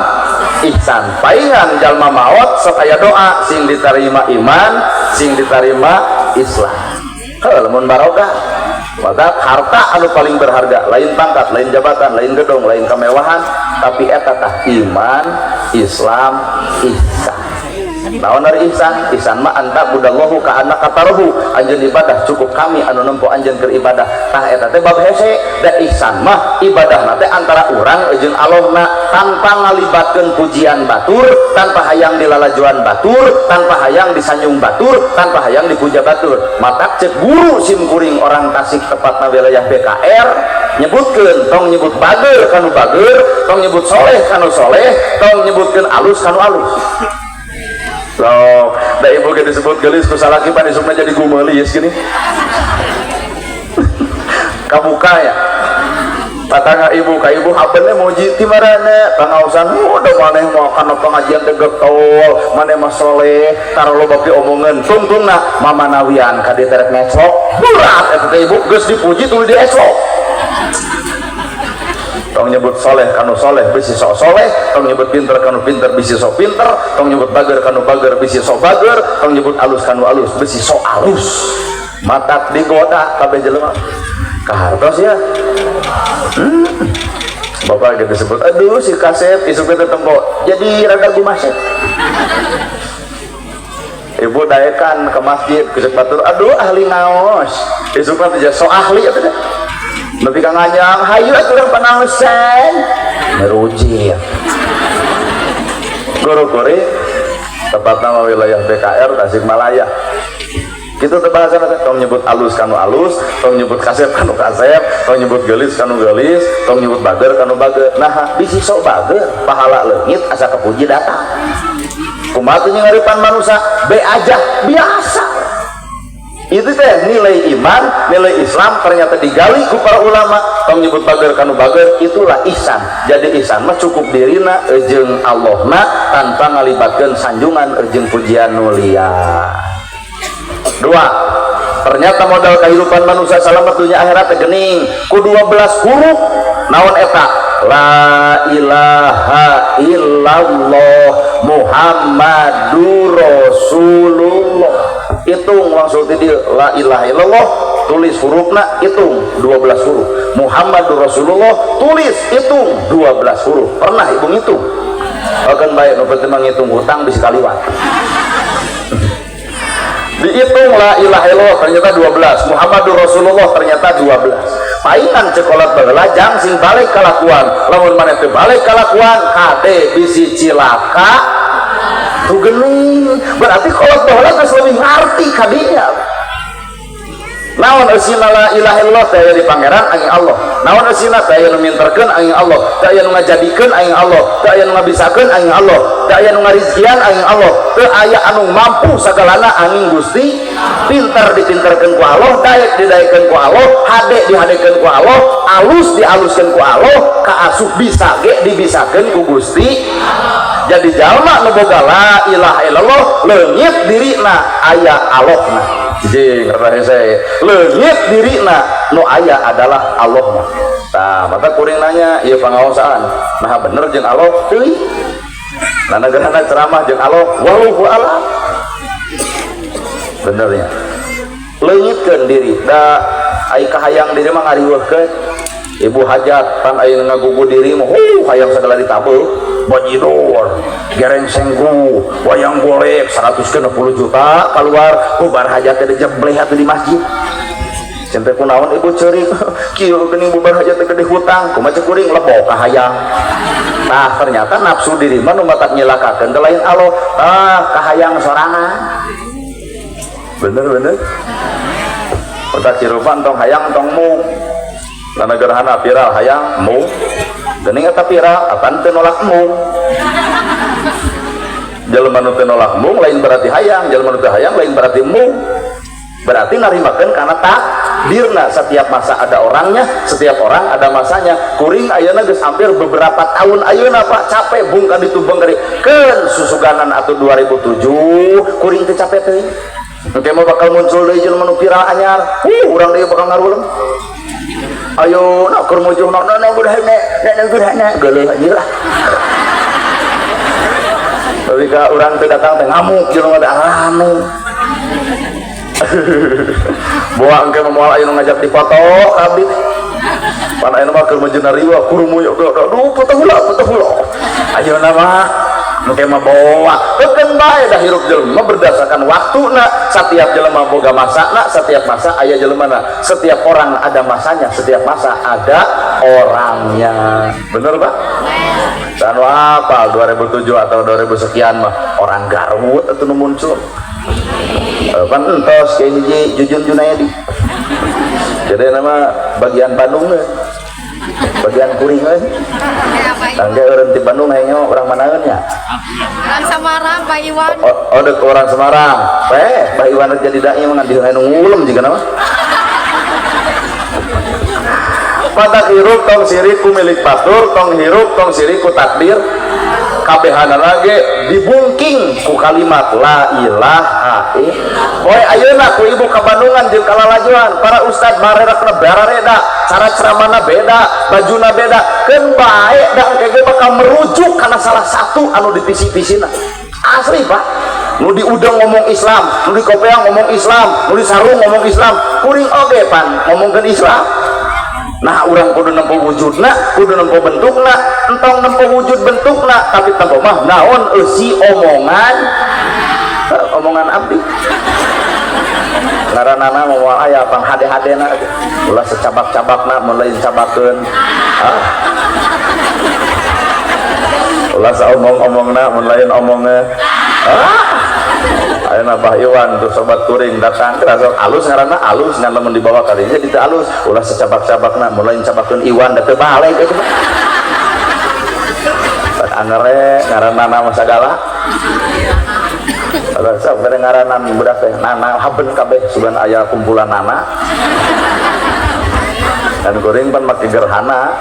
ihsan. Paingan jalma maot sok aya doa sing diterima iman, sing diterima Islam. Heuh, lamun barokah. Maka harta anu paling berharga lain pangkat, lain jabatan, lain gedung, lain kemewahan, tapi eta tah iman, Islam, ihsan. Naon ari ihsan? Ihsan mah an ta'budallahu ka'annaka tarahu. Anjeun ibadah cukup kami anu nempo anjeun keur ibadah. Tah eta teh bab hese. Da ihsan mah ibadahna teh antara urang jeung Allahna tanpa ngalibatkeun pujian batur, tanpa hayang dilalajuan batur, tanpa hayang disanjung batur, tanpa hayang dipuja batur. Matak cek guru sim kuring orang Tasik, tepatna wilayah BKR, nyebutkeun tong nyebut bager kanu bager, tong nyebut soleh kanu soleh, tong nyebutkeun alus kanu alus. So, da ibu ge disebut gelis ku salaki pan isukna jadi gumelis gini. Kabuka ya. Tatangga ibu ka ibu habeunna muji ti marana pangaosan, udah maneh mah kana pengajian teh getol, maneh mah soleh, tara loba piomongeun. Tungtungna mamanawian ka dieu terek ngecok. Berat eta teh ibu geus dipuji tuluy diesok. Tong nyebut soleh kanu soleh bisi sok soleh, tong nyebut pinter kanu pinter bisi sok pinter, tong nyebut bager kanu bager bisi sok bager, tong nyebut alus kanu alus bisi sok alus. Matak digoda kabeh jelema kahartos ya. Bapak gitu disebut, aduh si kasep, isuk teh tempo jadi rada gumasep. Ibu daekan ke masjid kesek batur, aduh ahli ngaos, isuk teh sok ahli atuh teh. Nepi ka nganyang, hayu atuh urang panaosan. Meruji. Guru kuring tepat nama wilayah BKR Tasikmalaya. Kitu teh bahasana teh, tong nyebut alus kanu alus, tong nyebut kasep kanu kasep, tong nyebut geulis kanu geulis, tong nyebut bager kanu bager. Nah, bisi sok bager, pahala leungit asa kepuji datang. Kumaha teh ngaripan manusia? Be aja biasa. Itu teh nilai iman, nilai Islam ternyata digali ku para ulama. Tong nyebut bager kanu bager, itulah ihsan. Jadi ihsan mah cukup dirina jeung Allahna tanpa ngalibatkeun sanjungan jeung pujian nu liya. Dua, ternyata modal kehidupan manusia selamat dunia akhirat teh geuning ku 12 huruf. Naon eta? La ilaha illallah Muhammadur Rasulullah. Hitung langsung ti dieu, la ilaha illallah tulis hurufna, hitung 12 huruf. Muhammadur Rasulullah tulis, hitung 12 huruf. Pernah ibu ngitung? Akan baik nu penting ngitung hutang bisa kaliwat. Dihitung la ilaha illallah ternyata 12, Muhammadur Rasulullah ternyata 12. Paingan cekolat baheula jang sing balik kalakuan. Lamun maneh teu balik kalakuan kade bisi cilaka tuh geuning. Berarti kolot baheula geus leuwih ngarti kadinya. Naon eusina la ilaha illallah teh aya di pangeran angin Allah. Naon eusina teh aya nu minterkeun angin Allah, teh aya nu ngajadikeun angin Allah, teh aya nu ngabisakeun angin Allah, teh aya nu ngarizkian angin Allah, teh aya anu mampu sagalana angin Gusti. Pinter dipinterkeun ku Allah, daek didaekeun ku Allah, hade dihadekeun ku Allah, alus dialuskeun ku Allah, kaasup bisa ge dibisakeun ku Gusti. Jadi jalma nu boga la ilaha illallah leungit dirina aya Allahna. Jing rasa leungit dirina nu aya adalah Allahna. Tah mata kuring nanya ieu pangaosaan nah bener jeung Allah teuing. Nah negerana ceramah jeung Allah wallahu alam. Benernya leungitkeun diri da ai kahayang diri mah ngariweuhkeun. Ibu hajat pan aya ngagugu diri mah hayang sagala ditabeuh bajidor gereng senggu wayang golek 160 juta keluar bubar hajat teh dijebleh atuh di masjid. Sampai kunaon ibu ceurik kieu geuning bubar hajat teh gede hutang kumaha cek kuring lebok ka hayang. Tah ternyata nafsu diri mah nu matak nyilakakeun teh lain Allah, tah kahayang sorangan. Bener-bener otak hirupan tong hayang tong mung. Karena gerhana viral hayang mung geuning eta viral apan teu nolak mung. Jelema nu teu nolak mung lain berarti hayang, jelema nu teu hayang lain berarti mung. Berarti narimakeun kana takdirna. Setiap masa ada orangnya, setiap orang ada masanya. Kuring ayeuna geus hampir beberapa tahun ayeuna Pak capek bung ka ditu bung ka dieu. Keun susuganan atuh 2007 kuring teu capek teuing. Engke mah bakal muncul deui jelema nu viral anyar. Urang deui bakal ngarulem. Ayo nak keur mujuh nak nak gerhana, nak gerhana geuleuh anjir lah. Tapi ka urang teu datang teh ngamuk jelema teh anu. Boa engke mah moal aya nu ngajak dipoto ka abdi. Pan ayeuna mah keur mujuna riweuh kurumuy aduh foto heula foto heula. Ayeuna mah engke mah boa keun bae dah hirup jelema berdasarkan waktuna. Setiap jelema boga masana, setiap masa aya jelemana, setiap orang ada masanya, setiap masa ada orangnya. Bener Pak? Dan apa 2007 atau 2000 sekian mah orang Garut atuh nu muncul. Pan entos kayak hiji Jujun Junaedi. Jadi nama bagian Bandung we. Bagian kuring we. Tangga eureun ti Bandung hayang orang manaeun nya? Orang Semarang, Pak Iwan. Oh, dek orang Semarang. Pak Iwan jadi dai mah ngan anu ngulem jiga nama. Patak hirup tong sirik ku milik batur, tong hirup tong sirik ku takdir. Kabehanana ge dibungking ku kalimat la ilaha illallah. Poe ayeuna ku ibu ka Bandungan jeung kalalajuan, para ustad barerakna barareda, cara ceramahna beda, bajuna beda. Keun bae da engke ge bakal merujuk kana salah satu anu dipisi-pisina. Asli Pak, nu di udang ngomong Islam, nu di kopeang ngomong Islam, nu di sarung ngomong Islam, kuring oge pan ngomongkeun Islam. Nah urang kudu nempo wujudna, kudu nempo bentukna, entong nempo wujud bentukna, tapi tempo mah naon eusi omongan, omongan abdi. Ngaranana moal aya pang hade-hadena, ulah secabak-cabakna mun lain cabakeun. Ah. Ulah saomong-omongna mun lain omongna. Ah. Ayeuna Bah Iwan tuh sobat kuring datang kerasa alus ngaranna alus ngan lamun dibawa kalinya jadi teu alus ulah secabak-cabakna mun lain cabakeun Iwan da teu balik eta mah. Tak angere ngaranna mah sagala. Rasa bere ngaranan budak teh nana haben kabeh sugan aya kumpulan nana. Dan kuring pan make gerhana.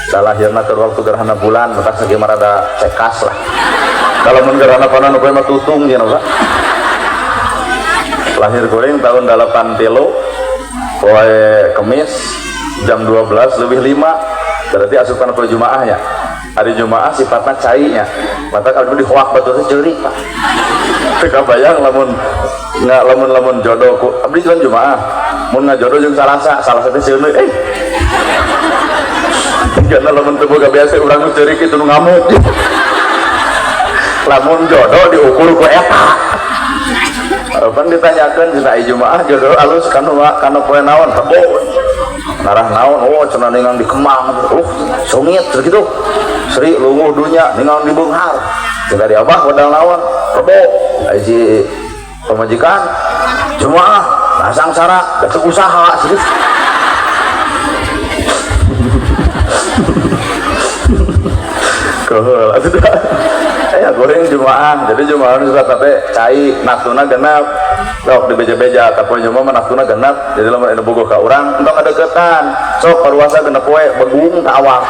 Da lahirna keur waktu gerhana bulan matak sagi mah rada cekas lah. Kalau mun gerhana panon nu mah tutung cenah Pak. Lahir kuring tahun 83 poe Kemis jam 12:05 berarti asupan poe Jumaahnya. Hari Jumaah sifatna cainya. Mata kalau dihoak batur teh ceurik Pak. Teu kabayang lamun nggak lamun-lamun jodoh ku abdi kan Jumaah. Mun ngajodoh jeung Salasa, Salasa teh seuneu eh. Karena lamun teu boga biasa urang nu ceurik itu nu ngamuk. Lamun jodoh diukur ku eta. Pan ditanyakeun dina ai Jumaah jodoh alus kanu kanu poe naon rebo. Narah naon oh cenah ningang di Kemang. Songit gitu. Sri lunguh dunya ningang di Beunghar. Cenah di Abah modal naon rebo. Ai si pamajikan Jumaah Nah sangsara da teu usaha sih. Keheul atuh da. Aya goreng jumaah, jadi jumaah nu ustad teh cai naktuna genep. Sok dibeja-beja tapi jumaah mah naktuna genep. Jadi lamun anu bogoh ka urang entong ngadeukeutan. Sok paruasa genep poe begung ka awak.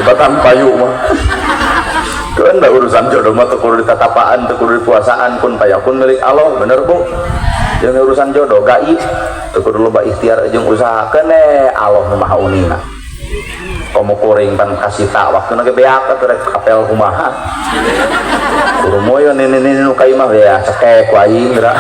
Ibatan payu mah. Keun da urusan jodoh mah teu kudu ditatapaan, teu kudu dipuasaan, kun payakun milik Allah, bener Bu. Jeung urusan jodoh gaib teu kudu loba ikhtiar jeung usaha keneh Allah nu Maha Uninga. Komo kuring pan kasih tak waktuna ge beak atuh rek kapel kumaha. Kurumoyo nini-nini nu ka imah ya cekek ku aing geura.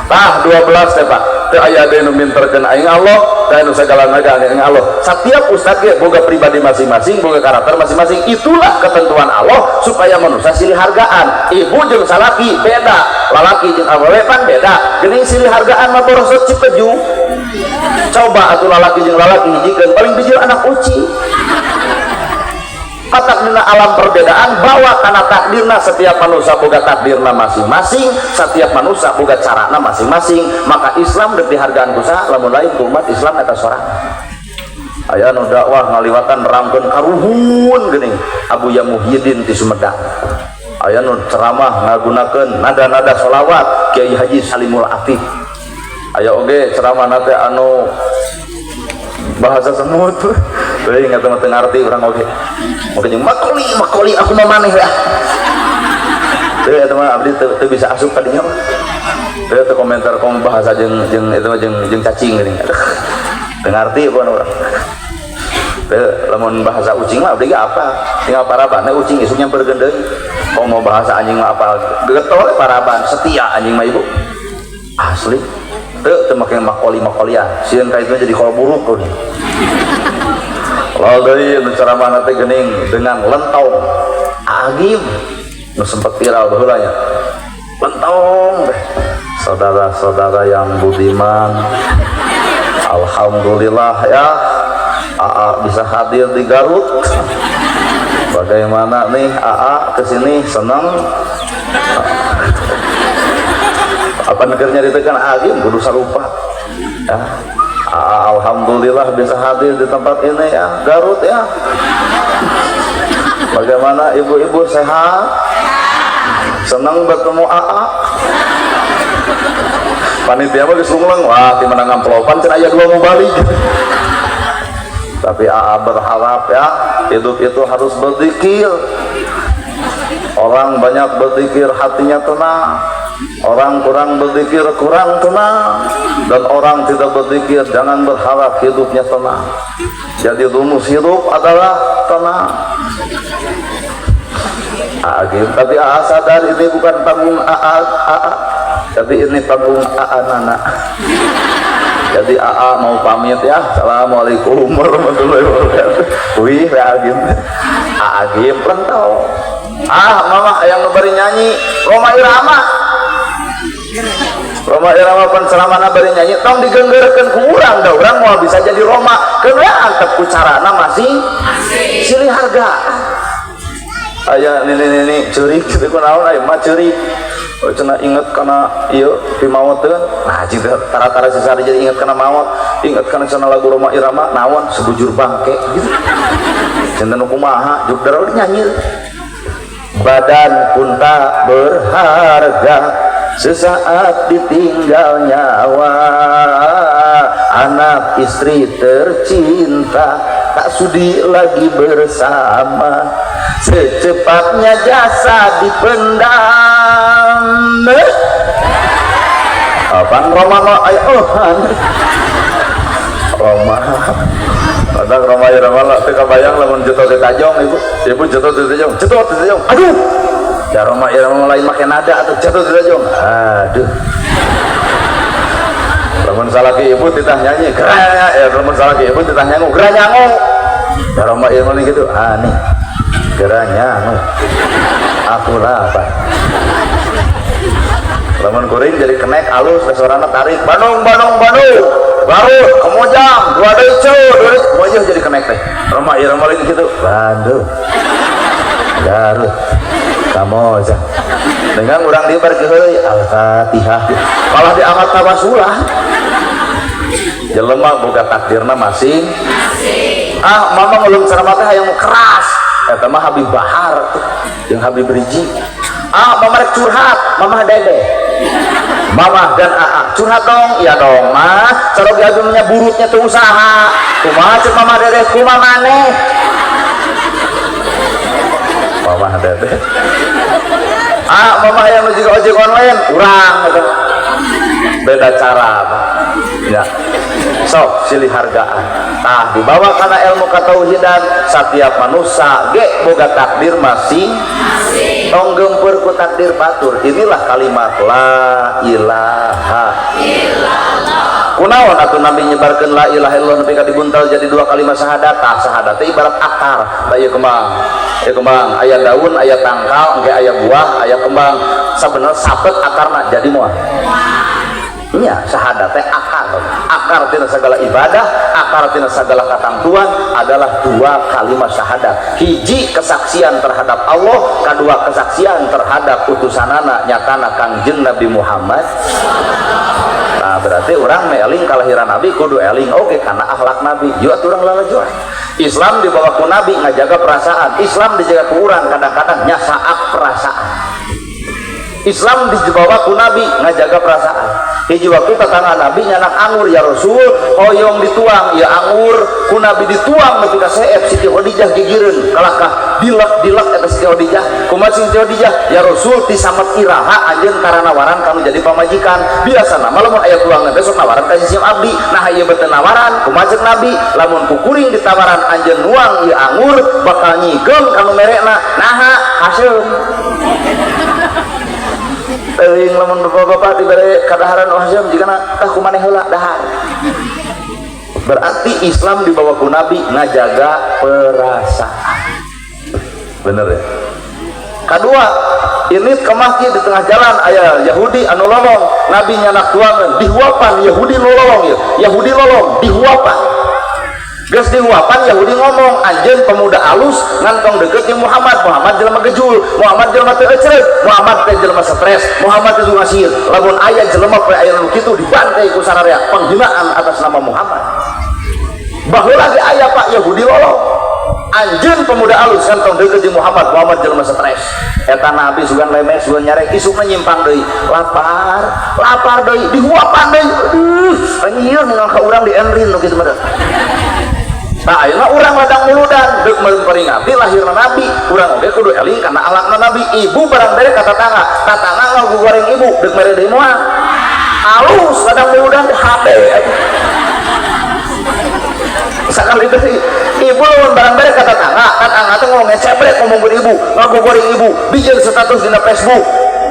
Tah 12 teh Pak. Teu aya deui nu minterkeun aing Allah, teu anu sagala naga aing Allah. Setiap ustad ge boga pribadi masing-masing, boga karakter masing-masing. Itulah ketentuan Allah supaya manusia silih hargaan. Ibu jeung salaki beda, lalaki jeung awewe pan beda. Geuning silih hargaan mah borosot cipeju. Coba atuh lalaki jeung lalaki hijikeun paling bijil anak uci. Matak dina alam perbedaan bawa kana takdirna setiap manusia boga takdirna masing-masing, setiap manusia boga carana masing-masing. Maka Islam dek dihargaan ku saha lamun lain ku umat Islam eta sorang. Aya nu dakwah ngaliwatan nerangkeun karuhun geuning Abuya Muhyiddin ti Sumedang. Aya nu ceramah ngagunakeun nada-nada sholawat Kiai Haji Salimul Afif. Aya oge ceramah teh anu bahasa semut. Euy ingat mah teu ngarti urang oge. Oge jeung makoli makoli aku mah maneh ya. Teu eta mah abdi teu bisa asup ka dinya. Teu teu komentar kom bahasa jeung jeung eta mah jeung cacing geuning. Aduh. Teu ngarti pun urang. Teu lamun bahasa ucing mah abdi ge apa? Tinggal paraban ucing isuk nyamperkeun deui. Komo bahasa anjing mah apa? Getol paraban setia anjing mah ibu. Asli. Teu teu make makoli makolia. Sieun ka itu jadi kol buruk tuh. Lalu deui nu ceramah teh geuning dengan lentong agim nu sempet viral baheula nya. Lentong teh. Saudara-saudara yang budiman, alhamdulillah ya AA bisa hadir di Garut. Bagaimana nih AA kesini senang? Apa negernya ditekan agim kudu sarupa ya. AA alhamdulillah bisa hadir di tempat ini ya, Garut ya. Bagaimana ibu-ibu sehat? Senang bertemu AA? Panitia mah geus lungleng, wah di mana ngamplopan cenah aya dua mau balik. Tapi AA berharap ya, hidup itu harus berzikir. Orang banyak berzikir hatinya tenang. Orang kurang berzikir kurang tenang. Dan orang tidak berzikir jangan berharap hidupnya tenang. Jadi rumus hidup adalah tenang. Agim, tapi AA sadar ini bukan panggung AA, AA, tapi ini panggung AA Nana. Jadi AA mau pamit ya. Assalamualaikum warahmatullahi wabarakatuh. Wih, Agim. Agim lentau. Ah, mama yang ngeberi nyanyi Rhoma Irama. Rhoma Irama pan ceramahna bari nyanyi tong digenggerkeun ku urang da urang moal bisa jadi Rhoma. Keun we antep ku carana masing silih harga. Aya nini-nini ceurik kitu kunaon aya mah ceurik. Oh cenah inget kana ieu pimaweuteun. Nah jeung tara-tara sesari jadi inget kana maot, inget kana cenah lagu Rhoma Irama naon sebujur bangke gitu. Cenah nu kumaha juk darah nyanyi. Badan pun tak berharga sesaat ditinggal nyawa, anak istri tercinta tak sudi lagi bersama, secepatnya jasa dipendam. Apaan Rhoma mah ayo Rhoma. Padahal Rhoma Irama lah teu kabayang lamun jatuh di tajong ibu, ibu jatuh di tajong, jatuh di tajong. Aduh. Ya Rhoma Irama lain make nada atau jatuh di tajong. Aduh. Lamun salaki ibu titah nyanyi, gerah ya lamun salaki ibu titah nyangu, gerah nyangu. Ya Rhoma Irama gitu, ah nih. Gerah nyangu. Aku lapar. Lamun kuring jadi kenek alus resorana tarik Bandung Bandung Bandung. Garut, Kamojang, dua deui dua deui wajah jadi kenek teh. Rhoma Irama lagi gitu. Bandung. Garut. Kamojang. Dengan urang dia bari heureuy Al-Fatihah, malah diangkat tawasulah. Jelema boga takdirna masing. Ah, mama ngulung ceramah teh hayang keras, eta mah Habib Bahar jeung Habib Rizieq. Ah, mama rek curhat, Mama Dede, Mama dan AA curhat dong. Ya dong mah, caroge abdi burutnya tuh usaha. Kumaha cek Mama Dede? Kumaha maneh, Mama Dede? Ah, mama yang nuju ojek online urang gitu. Beda cara ya, sok silih hargaan. Tah, dibawa karena ilmu ketauhidan, setiap manusia ge boga takdir masing, tong gempur ku takdir batur. Inilah kalimat la ilaha illallah. Kunaon atuh Nabi nyebarkeun la ilaha illallah nepi ka dibuntal jadi dua kalimat syahadat? Tah, syahadat teh ibarat akar. Tah, ieu kembang, ieu kembang, aya daun, aya tangkal, engke aya buah, aya kembang. Sabenerna sapet akarna jadi moal? Iya, syahadat teh akar. Akar tina segala ibadah, akar tina segala katangtuan adalah dua kalimat syahadat. Hiji kesaksian terhadap Allah, kedua kesaksian terhadap utusanana, nyatana Kangjeng Nabi Muhammad. Nah, berarti orang eling kelahiran Nabi kudu eling oke karena akhlak Nabi. Yuk atuh urang lalajoan. Islam dibawa ku Nabi ngajaga perasaan. Islam dijaga ku urang kadang-kadang nyasaak perasaan. Islam dibawa ku Nabi ngajaga perasaan. Hiji waktu tetangga Nabi nyandak anggur, "Ya Rasul, hoyong dituang ya anggur." Ku Nabi dituang nepi ka seep. Siti Khadijah gigireun, kalahkah dilek-dilek eta Siti Khadijah. Kumaha Siti Khadijah? "Ya Rasul, ti samet iraha anjeun tara nawaran kanu jadi pamajikan? Biasana mah lamun aya tuangan besok nawaran ka sisi abdi. Nah, ieu beuteun nawaran." Kumaha ceuk Nabi? "Lamun kukuring ditawaran anjeun nuang ieu anggur, bakal nyigem kanu merekna." Naha? Haseum. Teuing lamun bapak-bapak dibere kadaharan nu haseum, jigana tah ku maneh heula dahar. Berarti Islam dibawa ku Nabi ngajaga perasaan, bener ya? Kedua, ini ke masjid di tengah jalan aya Yahudi anu lolong. Nabi nyandak tuangan, dihuapan Yahudi lolong ya. Yahudi lolong dihuapan. Geus dihuapan, Yahudi ngomong, "Anjeun pemuda alus, ngan tong deket jeung Muhammad. Muhammad jelema gejul, Muhammad jelema teu ecreg, Muhammad teh jelema stres, Muhammad teh ngasir. Lamun aya jelema poe aya nu kitu dibantai ku sararea, penghinaan atas nama Muhammad." Baheula ge aya, Pak, Yahudi lolong. "Anjeun pemuda alus, ngan tong deket jeung Muhammad. Muhammad jelema stres." Eta Nabi sugan lemes, sugan nyarek, isukna nyimpang deui, lapar, lapar deui, dihuapan deui. Aduh, anjir, ningal ka urang di enrin nu kitu mah. Nah, ayeuna urang ladang muludan deuk memperingati lahirna Nabi, urang oge kudu eling kana akhlakna Nabi. Ibu barang bere ka tatangga, tatangga ngagugoreng ibu, deuk mere deui moal? Alus ladang muludan hade. Sakali deui, ibu lamun barang bere ka tatangga, tatangga teh ngomong ngecebrek ngomongkeun ibu, ngagugoreng ibu, dijieun status dina Facebook,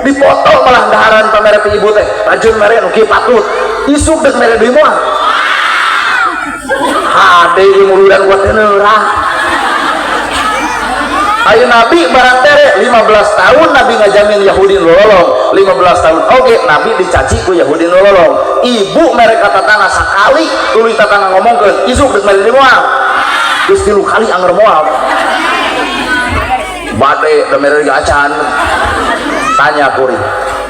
dipoto malah daharan pamere ti ibu teh, rajin mere nu kieu patut. Isuk deuk mere deui moal? Hade ieu muludan kuat neurah. Ayo, Nabi barang tere 15 tahun Nabi ngajamin Yahudi lolong, 15 tahun oke Nabi dicaci ku Yahudi lolong. Ibu mereka tatangga sakali tuluy tatangga ngomongkeun, isuk geus mere moal? Geus tilu kali anger moal bade da mere acan. Tanya kuring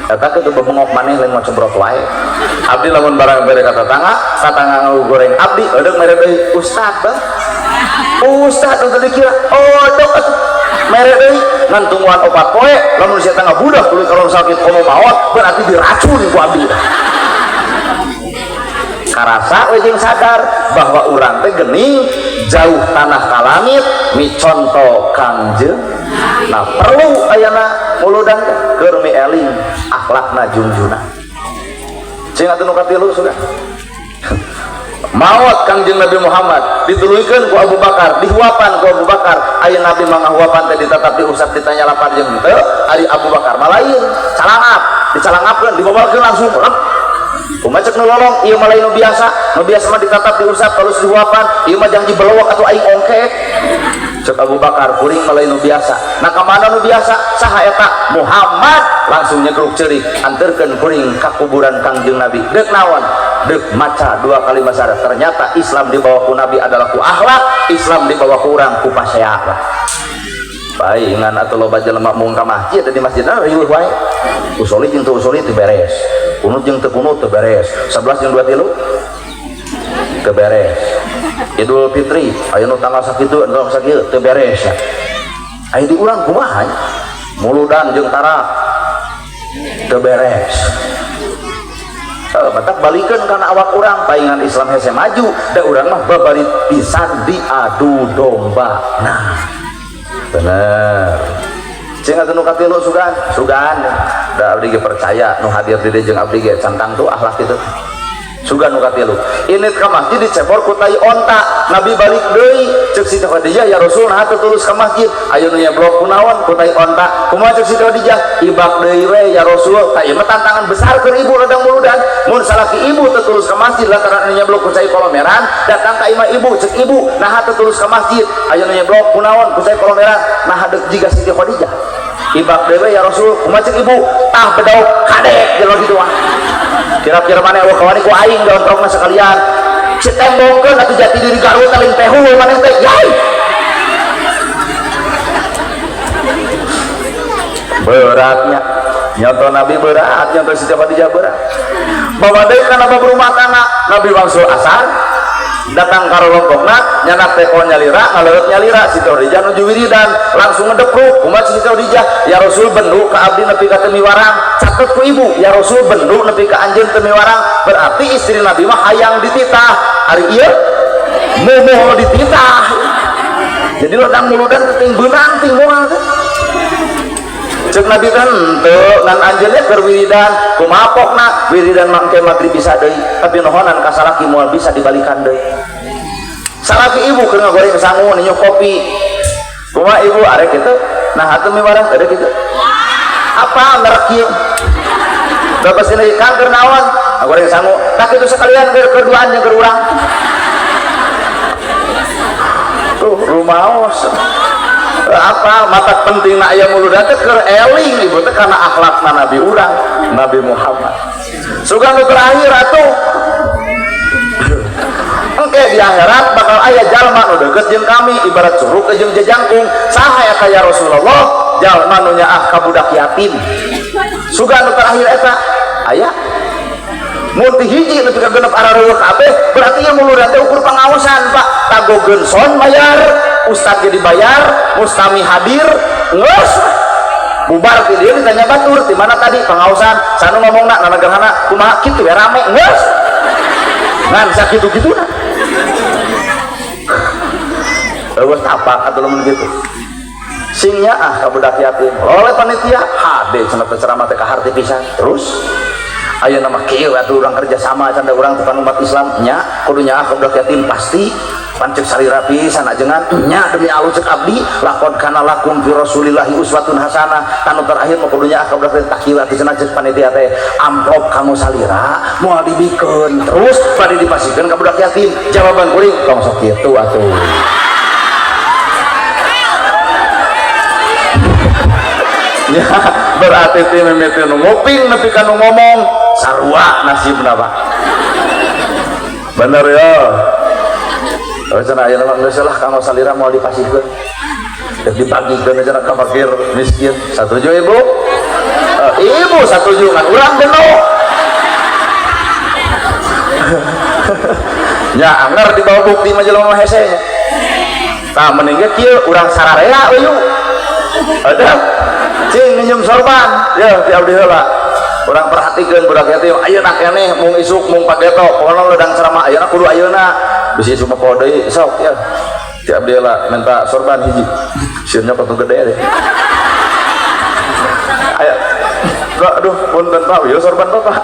eta kitu, bebengok maneh lain mau wae. Abdi lamun barang bere ka tetangga, tetangga goreng abdi, edeuk mere deui? Ustad bah, ustad udah dikira odok atuh mere deui, ngan tungguan 4 poe. Lamun sia tangga budak tuluy kalau sakit komo maot, berarti diracun ku abdi. Karasa we jeung sadar bahwa urang teh geuning jauh tanah ka langit miconto Kangjeng. Nah, perlu ayana muludan keur eling akhlakna junjuna. Cing atuh nu katilu sudah maot Kangjeng Nabi Muhammad, dituluykeun ku Abu Bakar, dihuapan ku Abu Bakar. Aya Nabi mangahuapan teh ditetap diusap, ditanya lapar jeung henteu. Ari Abu Bakar mah lain, calangap, dicalangapkeun, dibawakeun langsung lep. Kumaha cek nu lolong? "Ieu mah lain nu biasa, nu biasa mah ditatap, diusap, terus dihuapan. Ieu mah janji belowok atau aing ongkek." Cek Abu Bakar, "Kuring mah lain nu biasa." Nah, ka mana nu biasa? Saha eta? Muhammad. Langsung nyegruk ceurik, "Anterkeun kuring ka kuburan Kangjeng Nabi." Deuk naon? Deuk maca dua kalimat syahadat. Ternyata Islam dibawa ku Nabi adalah ku akhlak, Islam dibawa ku urang ku pasea. Paingan atau loba jelema mung ka masjid di masjidna riweuh wae. Usoli jeung teu usoli teu beres. Kunut jeung teu kunut teu beres. 11 jeung 23 teu beres. Idul Fitri aya nu tanggal sakitu anu sakieu teu beres. Aya di urang kumaha? Muludan jeung tarak teu beres. Batak balikeun kana awak urang paingan Islam hese maju da urang mah babari pisan diadu domba. Nah, bener. Cing atuh nu katilu sugan, sugan. Da abdi ge percaya nu hadir di dieu jeung abdi ge cantang tuh akhlak kitu. Sugan nu katilu. Init ka masjid dicebor ku tai onta. Nabi balik deui ceuk Siti Khadijah ya Rasul nah teu tulus ka masjid. Aya nu nyeblok kunaon ku tai onta. Kumaha ceuk Siti Khadijah? Ibak deui we ya Rasul. Tah ieu mah tantangan besar keur ibu ladang muludan. Mun salaki ibu teu tulus ka masjid lantaran anu nyeblok ku cai kolomeran, datang ka imah ibu ceuk ibu nah teu tulus ka masjid. Aya nu nyeblok kunaon ku cai kolomeran. Nah deuk jiga Siti Khadijah. Ibak deui we ya Rasul. Kumaha ceuk ibu? Tah bedog kadek jelema kitu mah. Kira-kira mana eueuh kawani ku aing diontrongna sekalian. Si tembongkeun atuh jati diri Garut lain tehul maneh teh. Yai. Beratnya nyontoh Nabi berat, nyontoh Siti Khadijah berat. Bawa deui kana bab rumah tangga, Nabi wangsul asar datang ka rolompokna nyanak teh nyalira ngaleut nyalira Siti Khadijah nuju wiridan langsung ngedepruk kumaha Siti Khadijah ya Rasul bendu ka abdi nepi ka teu miwarang catet ku ibu ya Rasul bendu nepi ka anjeun teu miwarang berarti istri Nabi mah hayang dititah ari ieu momoh dititah jadi ladang muludan ting beunang ting moal teh ceuk Nabi kan henteu ngan anjeunna keur wiridan kumaha pokna wiridan mangke maghrib bisa deui tapi nohonan ka salaki moal bisa dibalikan deui salaki ibu keur ngagoreng sangu ninyo kopi kumaha ibu arek kitu nah atuh miwarang arek kitu apa merek ieu da pasti deui kan keur naon ngagoreng sangu tak kitu sekalian keur keduaan jeung keur urang tuh rumaos apa mata penting nak aya muludan teh keur eling ibu teh karena akhlakna Nabi urang Nabi Muhammad sugan nu terakhir atuh engke di akhirat bakal aya jalma nu deukeut jeung kami ibarat curug jeung jejangkung saha eta ya Rasulullah jalma nu nyaah ka budak yatim sugan nu terakhir eta aya mun ti hiji nepi ka genep arareueuh kabeh berarti ieu muludan teh ukur pangaosan Pak tagogeun son mayar ustad jadi bayar mustami hadir ngeus bubar ti dieu ditanya batur di mana tadi pangaosan sanu ngomongna nana gerhana kumaha kitu we rame ngeus ngan sakitu-kituna eueuh tapak atuh lamun kitu sing nyaah ka budak yatim oleh panitia hade cenah teh ceramah teh kaharti pisan terus ayeuna mah kieu atuh urang kerja sama cenah urang teh umat Islam nya kudu nyaah ka budak yatim pasti pancek salira pisan ajengan nya demi alus cek abdi lakon kana lakum fi rasulillahi uswatun hasanah tanu terakhir mah kudu nyaah ka budak yatim kieu atuh cenah cek panitia teh amplop kanggo salira moal dibikeun terus bade dipasikeun ka budak yatim jawaban kuring tong sok kitu atuh ya berarti teh mimiti nu nguping nepi ka nu ngomong sarua nasibna Pak bener ya. Oh cenah ayeuna mah geus lah kanggo salira moal dipasihkeun dek dibagikeun cenah ka fakir miskin satuju ibu? Ibu satuju kan urang beno nya anger dibawa bukti mah jelema mah hese nya tah mending ge kieu urang sararea euy ada cing minjem sorban ya ti abdi heula urang perhatikeun budak yatim ayeuna keneh mung isuk mung pageto pokona ledang ceramah ayeuna kudu ayeuna bisi isuk mah poho deui sok ya ti abdi heula minta sorban hiji sieun nyokot nu gede deh aya aduh punten Pak ieu sorban Bapak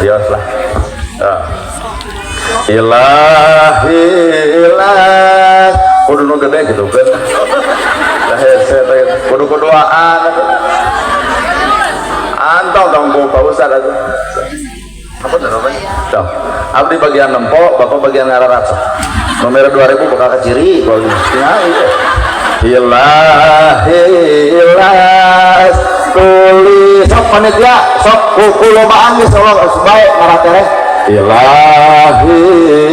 ieu lah ilahi ilah kudu nu gede gitu kan hese teh kudu kuduaan antong dong ku Pak Ustad atuh apa namanya tuh abdi bagian nempo bapak bagian ngararat nomor 2000 bakal kaciri tinggal ilahi ilah tulis sok panitia sok kuku lobaan geus bae ngaratereh ilahi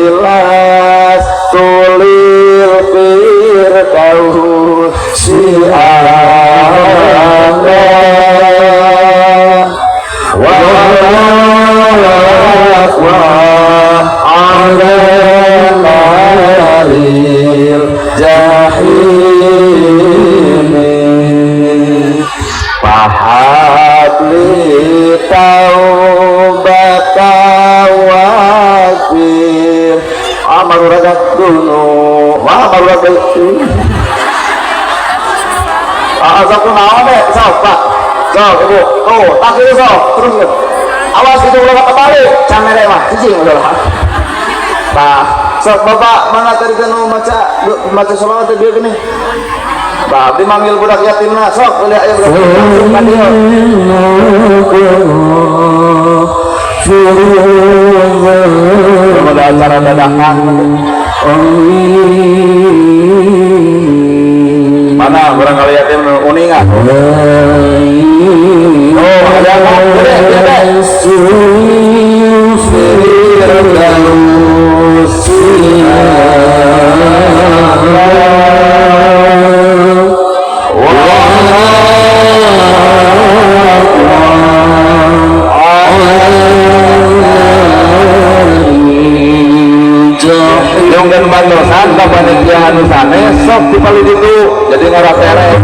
ilah Tulil firdausi a'la wa ala naril jahim fahabli taubata wafir amaruragat dunu wa amaruragat sok kunaon deh sok pak sok ibu tuh tak itu sok terus awas itu ulah kebalik camere mah cicing udah lah. Nah, sok bapak mana tadi kan maca maca sholawat tadi gini. Bah, abdi manggil budak yatimna sok lihat aya budak yatim ka dieu. Ada acara dadakan. Mana barangkali yatim uningan? Oh, ada apa? Gede, gede. Yung dan bandosan ka panitia anu sanes sok dipalid itu jadi ngora tere.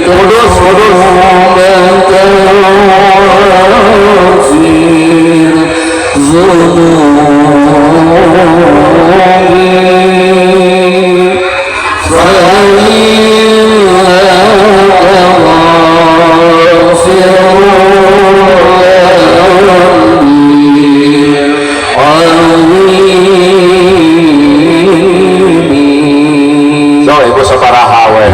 Kudus kudus. So ibu sabaraha we.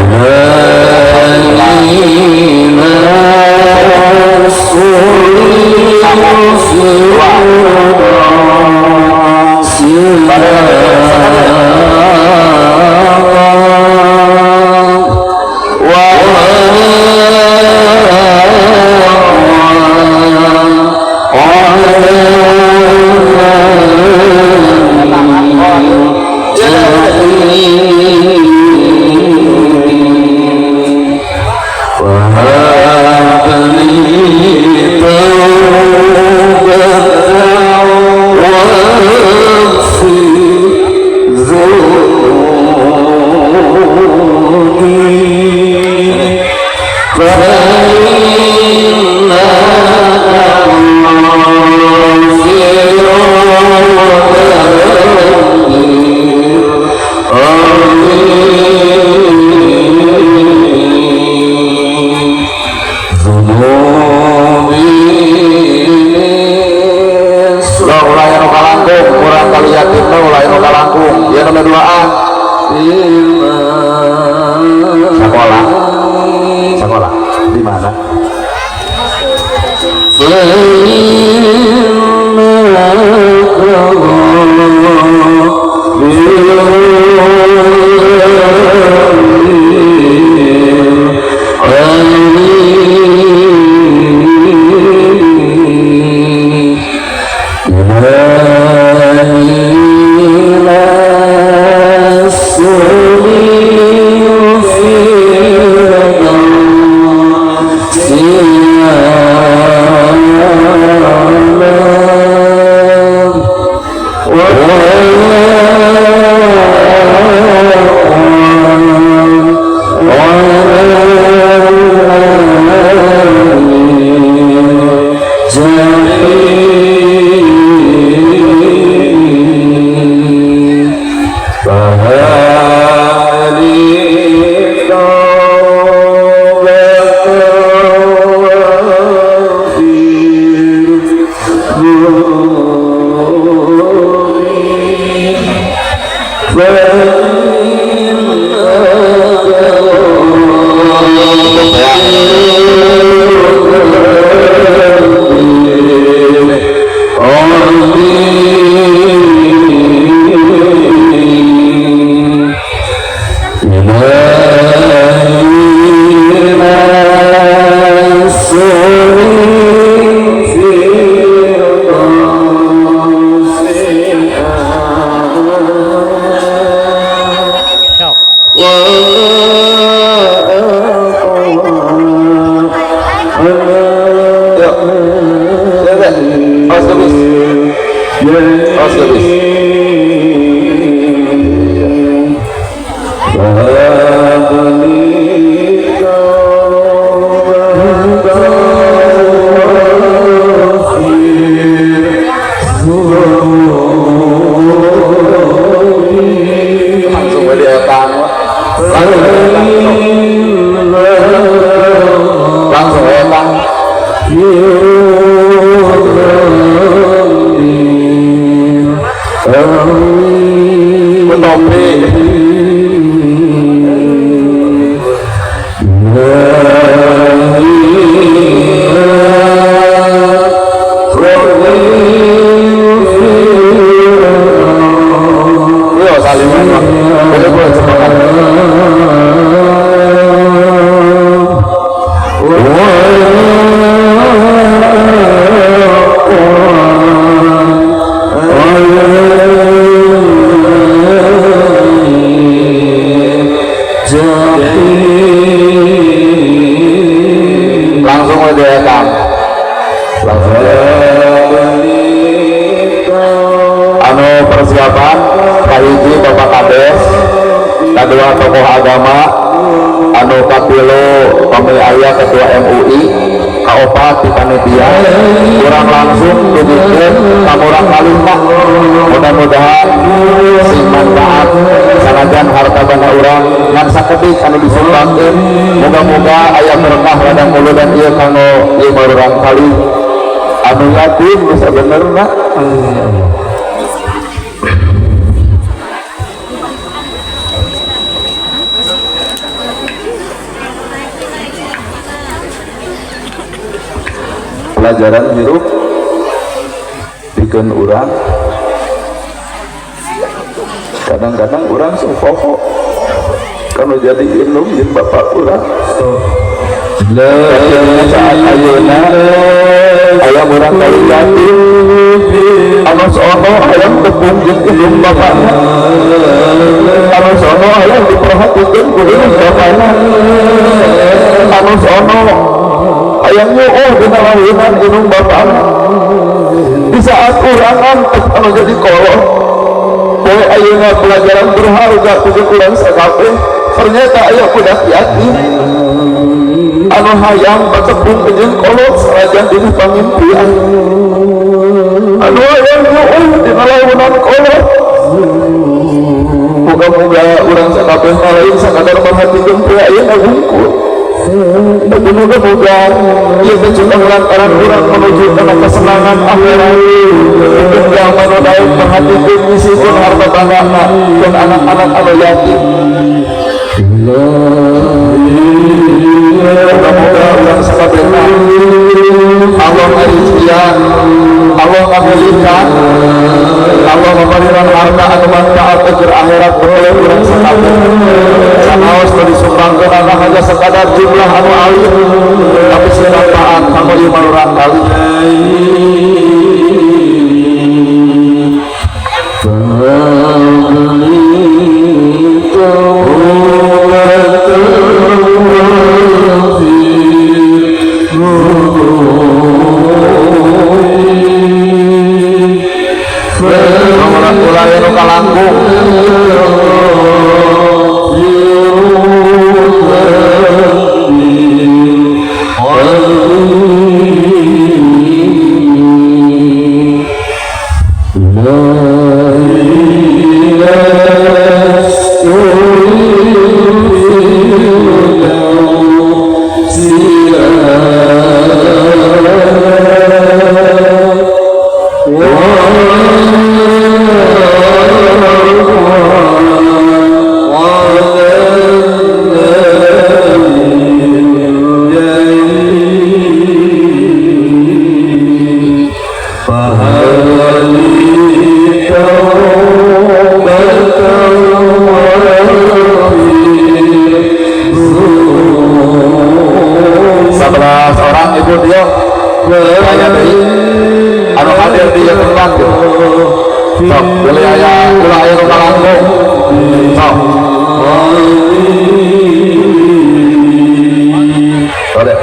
Sekolah. Sekolah. Di mana? Terus geus. Iya. Langsung we dietang langsung etang. Ku topi. Iya saliman mah. Boleh boleh cepetan. Langsung we dietang. Langsung dietang. Anu persiapan kahiji Bapak Kades, kadua tokoh agama, anu katilu pamili aya ketua MUI, kaopat di panitia, kurang langsung dugikeun ka murang kalima. Mudah-mudahan sing manfaat sanajan harta banda urang ngan sakedik anu disumbangkeun, moga-moga aya berkah ladang muludan ieu kanggo ieu murang kali anu yatim bisa benerna. Pelajaran hirup pikeun urang, kadang-kadang urang sok poho kalau jadi indung jeung bapak urang. Saat ayeuna aya murang kali yatim anu sono hayang tepung jeung indung bapakna, anu sono hayang diperhatikeun ku indung bapakna, anu sono hayang nyuuh dina lawunan indung bapakna. Di saat urang antep anu jadi kolot poe ayeuna pelajaran berharga pikeun urang sakabeh, ternyata aya budak yatim anu hayang batepung jeung kolot sanajan dina pangimpian, anu hayang nyuuh dina lawunan kolot. Moga-moga urang sakabeh lain sakadar merhatikeun poe ayeuna wungkul. Tapi moga-moga ieu teh cuma lantaran urang menuju kana kesenangan akhirat. Yang anu daek merhatikeun misikeun harta bandana dan anak-anak anu yatim. Moga-moga urang sakabehna Allah ngarizkian, Allah ngamilikan, Allah memberikan harta anu manfaat keur akhirat boleh urang sakabeh. Sanaos nu disumbangkeun hanya sekadar jumlah anu alit, tapi sing manfaat kanggo ieu murang kali. Ulah anu kalangkung. Anu hadir di tempat sok boleh aya ulah aya nu kalangkung sok boleh.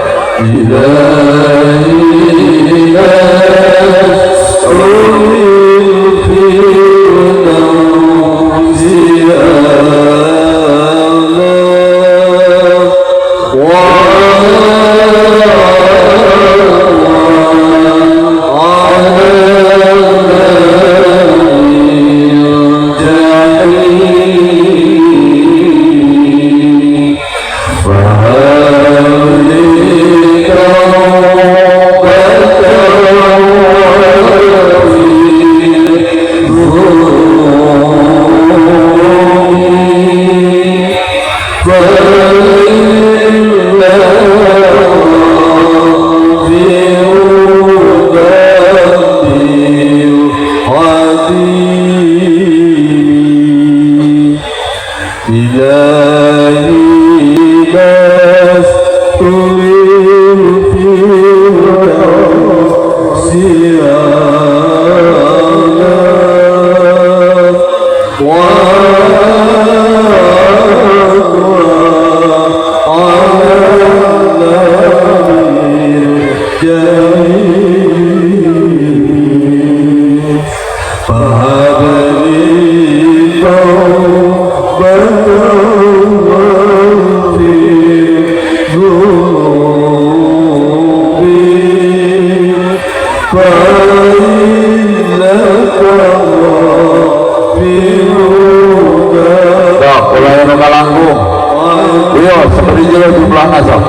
Sok, ulah nu kalangkung. Iya, seperti juga jumlahnya sok.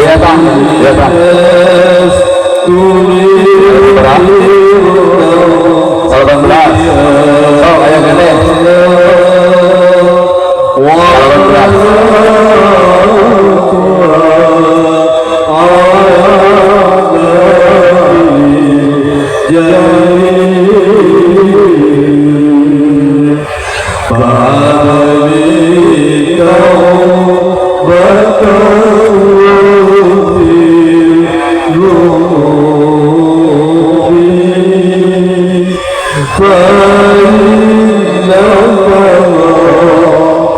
Iya tang, iya tang. Berapa? 18. Sok, ayo gini. 18.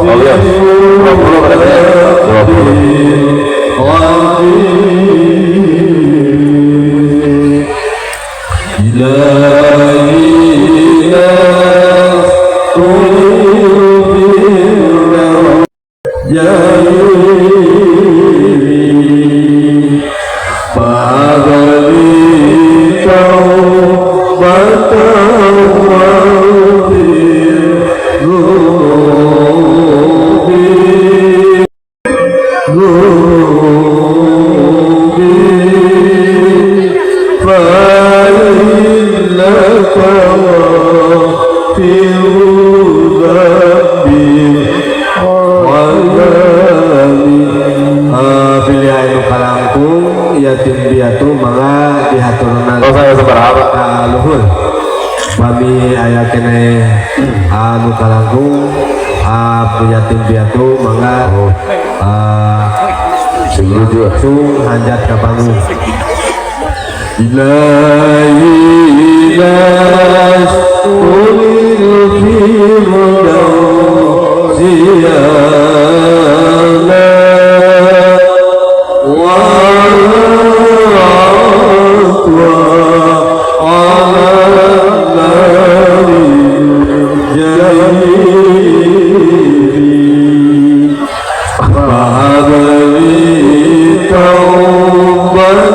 Oh iya, 20 berarti ya? 20. Pilih anu kalangkung yatim piatu mangga dihaturna. Oh, saya seberapa? Ka luhur pami aya keneh anu kalangkung yatim piatu mangga Sing jujur. Langsung hanjat ka panggung. Ilahi ulil firdaus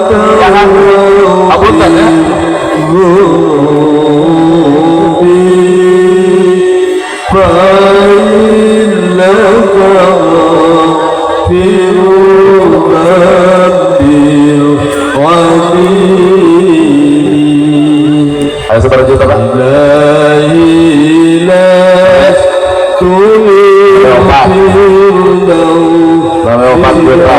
Jangan apunten ya. Ayo seberapa juta Pak? Empat. Sampai 4 juta.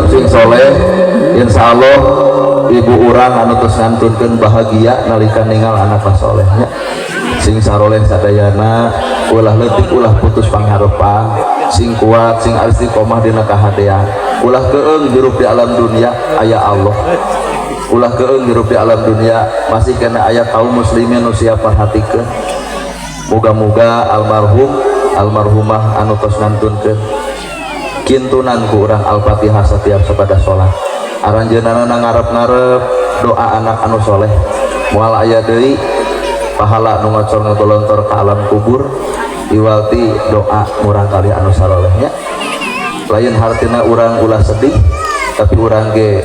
Tetep sing soleh, insya Allah ibu urang anu tos ngantunkeun bahagia nalika ningal anak solehnya. Sing saroleh sadayana, ulah leutik ulah putus pangharepan, sing kuat sing istiqomah dina kahadean, ulah keung hirup di alam dunia aya Allah, ulah keung hirup di alam dunia masih kena aya kaum muslimin nu siap perhatikeun. Muga-muga almarhum almarhumah anu tos ngantunkeun kintunan ku urang Al-Fatihah setiap sapada salat. Aranjeunana ngarep-ngarep doa anak anu soleh, moal aya deui pahala nu ngocor ngagolontor ka alam kubur iwalti doa murang kali anu sarolehnya. Lain hartina urang ulah sedih, tapi urang ge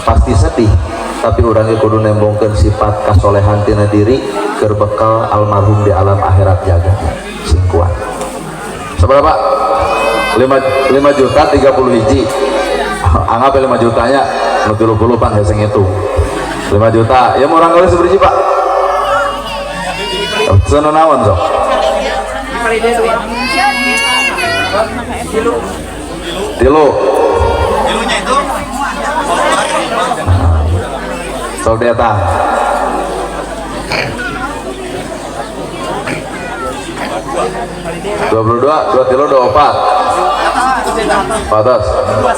pasti sedih, tapi urang ge kudu nembongkeun sifat kasolehan tina diri keur bekal almarhum di alam akhirat jaga sing kuat. Seberapa? 5 juta 30 hiji. Anggap 5 jutanya nu 30 pan hese ngitung. 5 juta. Ya murang kali seberapa Pak? Sono naon sok? Tilu. Tilunya itu sok datang. 22, 2 tilu 24. Atas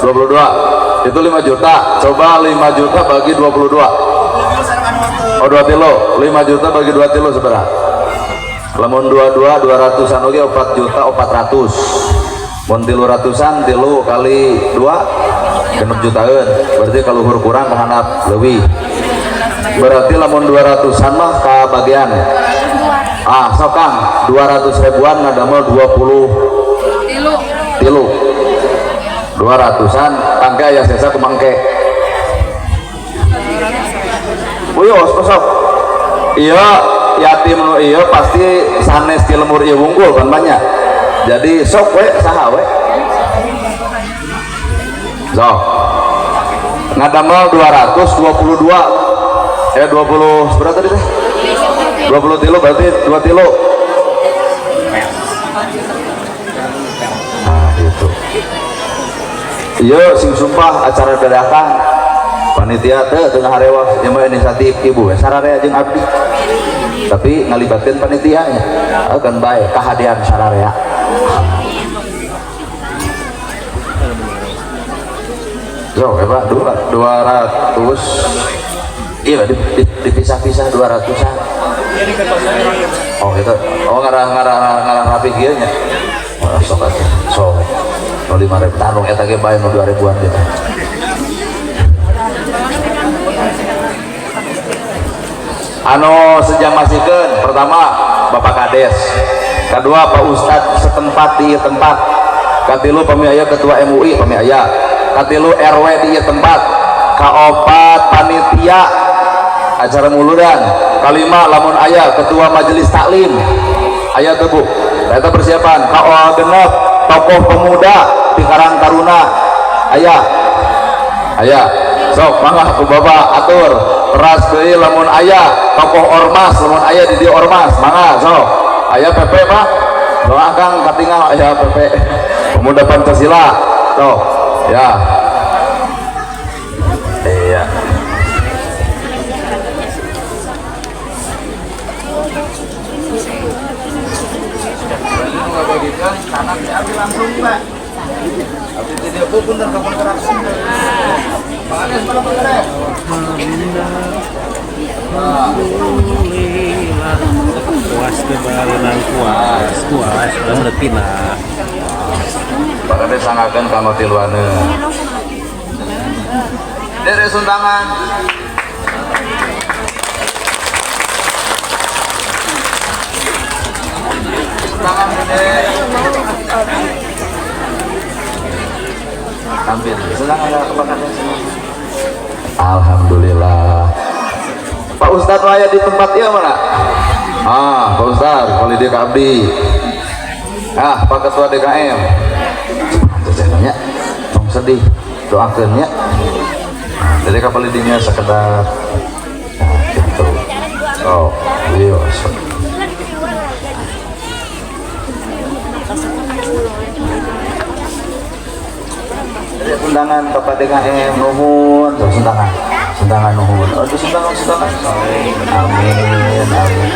22. Itu 5 juta. Coba 5 juta bagi 22. Oh 2 tilu, 5 juta bagi 2 tilu seberapa? Lamun 22 200-an oge 4 juta 400. Mun 300-an tilu kali 2 genep jutaan. Berarti kaluhur kurang kahandap leuwih. Berarti lamun 200-an mah kabagian. Ah, sok Kang, 200 ribuan ngadamel 20 tilu. Tilu. 200-an tangke aya sesa kumangke. Uyos sok. Iya, yatim nu ieu pasti sanes ti lemur ieu wungkul kan banyak. Jadi sok we saha we. Sok. Ngadamel 222. 20 berapa tadi teh? 20 tilu berarti 2 tilu. Nah, gitu. Iya, sing sumpah acara dadakan. Panitia teh tengah harewas ieu mah inisiatif ibu we sararea jeung abdi. Tapi ngalibatkeun panitianya. Kan bae kahadean sararea. So, Pak, 200. Iya, dipisah-pisah 200-an. Oh, gitu. Oh, ngarah rapi kieu nya. Wah, sok atuh. Sok. Nu 5.000 tarung eta ge bae nu 2.000-an gitu. Anu sejang masikeun pertama Bapak Kades, kedua Pak Ustad setempat di tempat, katilu pami aya Ketua MUI pami aya, katilu RW di tempat, kaopat panitia acara muludan, kalima lamun aya Ketua Majelis Taklim aya teu Bu, eta persiapan, kaogenep tokoh pemuda di Karang Taruna aya, aya sok mangga ku Bapak atur. Teras deui lamun aya tokoh ormas, lamun aya di dieu ormas mangga sok aya PP mah doa Kang katingal aya PP Pemuda Pancasila sok ya. Iya. Langsung Pak. Abdi tidak pun terkapan. Kuas kebarenang kuas, kuas bener tina. Pakade sangakeun kanggo tiluaneun. Dere suntangan. Suntangan gede. Ambil. Senang ada kebakaran semua. Alhamdulillah. Pak Ustadz raya di tempat iya mana? Ah, Pak Ustadz, kalau dia abdi. Ah, Pak Ketua DKM. Jajannya, tong sedih, doakeun nya. Jadi kapal dinya sekedar nah, gitu. Oh, iya. Undangan Bapak DKM, nuhun. Tuh, suntangan, suntangan, nuhun. Aduh, suntangan, suntangan. Amin, amin.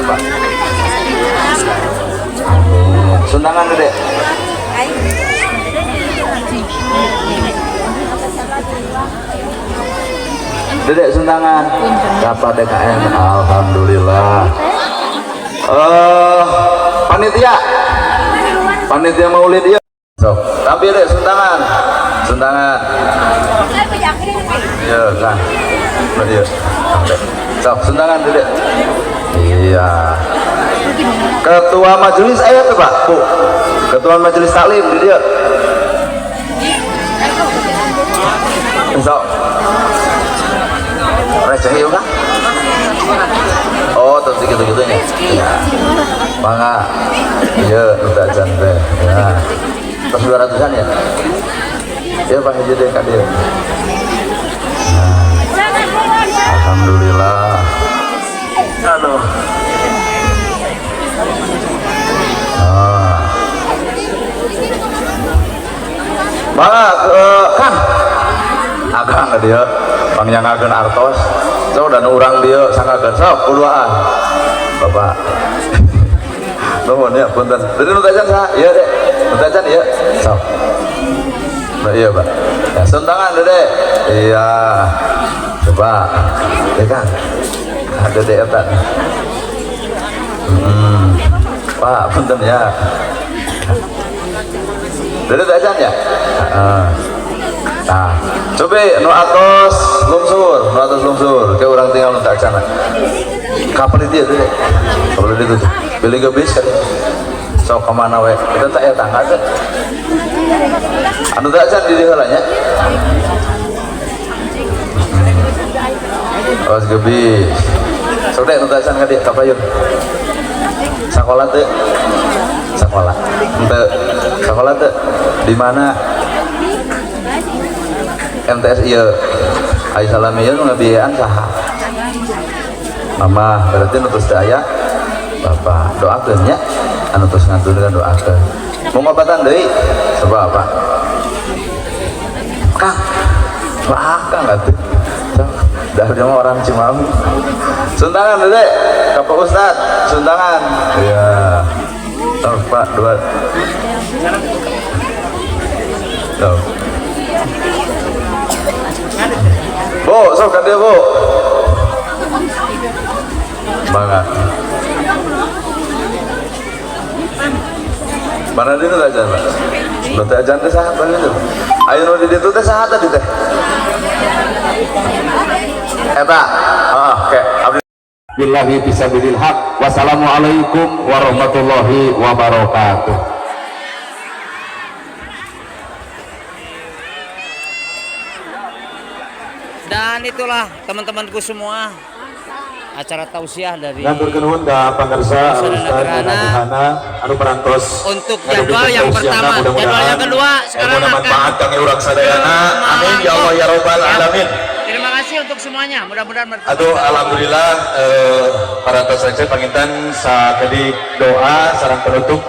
Pak. Amin. Suntangan, Dede. Dede suntangan. Bapak DKM, alhamdulillah. Panitia, panitia maulid ya. Sok, tampil deh suntangan, suntangan. Iya kan, iya. Sok, suntangan, Dede. Iya. Ketua majelis ayo tuh, Pak, Bu. Ketua majelis taklim di dia. Sok. Receh yuk kan? Oh, terus gitu-gitunya. Iya. Mangga. Iya, udah acan teh. Ya. Terus 200-an ya? Iya, Pak Haji deh, Kak dia. Nah. Alhamdulillah. Aduh. Ah. Mangga, Kang. Akang ka dieu, pangnyanggakeun artos. Sok dan urang dieu sanggakeun sok kuduaan. Bapak. Nuhun ya, punten. Jadi nu tajan saha? Ieu, Dek. Nu tajan ieu. Sok. Nah, iya, Pak. Ya, suntangan, Dede. Iya. Coba. Ya, Kang. Ada Dede eta. Pak, punten ya. Dede tajan ya? Heeh. Nah, coba nu atos lungsur, nu atos lungsur, ke urang tinggal nu tacan. Kapal itu ya, Dede. Kapal itu tuh. Beli gebis kan. Sok kemana we? Kita tak ya tangga teh. Anu tacan di dieu heula nya. Awas gebis. Sok deh nu tacan ka dieu ka payun. Sakola teu? Sakola. Henteu. Sakola teu? Di mana? MTS ieu. Ai salami ieu nu ngabiayaan saha? Mama, berarti nu tos teu aya bapak. Doakeun nya, anu tos ngaturkeun doakeun. Mau ngobatan deui? Coba apa? Kang. Wah, Kang atuh. Sok, dah dia mah orang Cimahi. Suntangan, Dede. Ka Pak Ustad, suntangan. Iya. Sok, Pak, dua. Sok. Bu, sok ka dieu, Bu. Mangga. Mana di nu ajan, Pak? Nu teh ajan teh saha bang itu? Ayo nu di ditu teh saha tadi teh? Eta. Ah, oke. Abdi Billahi fisabilil haq. Wassalamualaikum warahmatullahi wabarakatuh. Dan itulah teman-temanku semua acara tausiah dari Ngaturkeun nuhun ka pangarsa Ustaz Ustaz Nana Nana anu parantos Untuk jadwal yang ngadugikeun tausiahna. pertama, Mudah-mudahan jadwal yang kedua sekarang ilmuna akan manfaat kangge urang sadayana. Amin ya Allah ya rabbal alamin. Terima kasih untuk semuanya. Mudah-mudahan bermanfaat. Aduh, alhamdulillah, parantos saja panginten sakedik doa sareng penutup.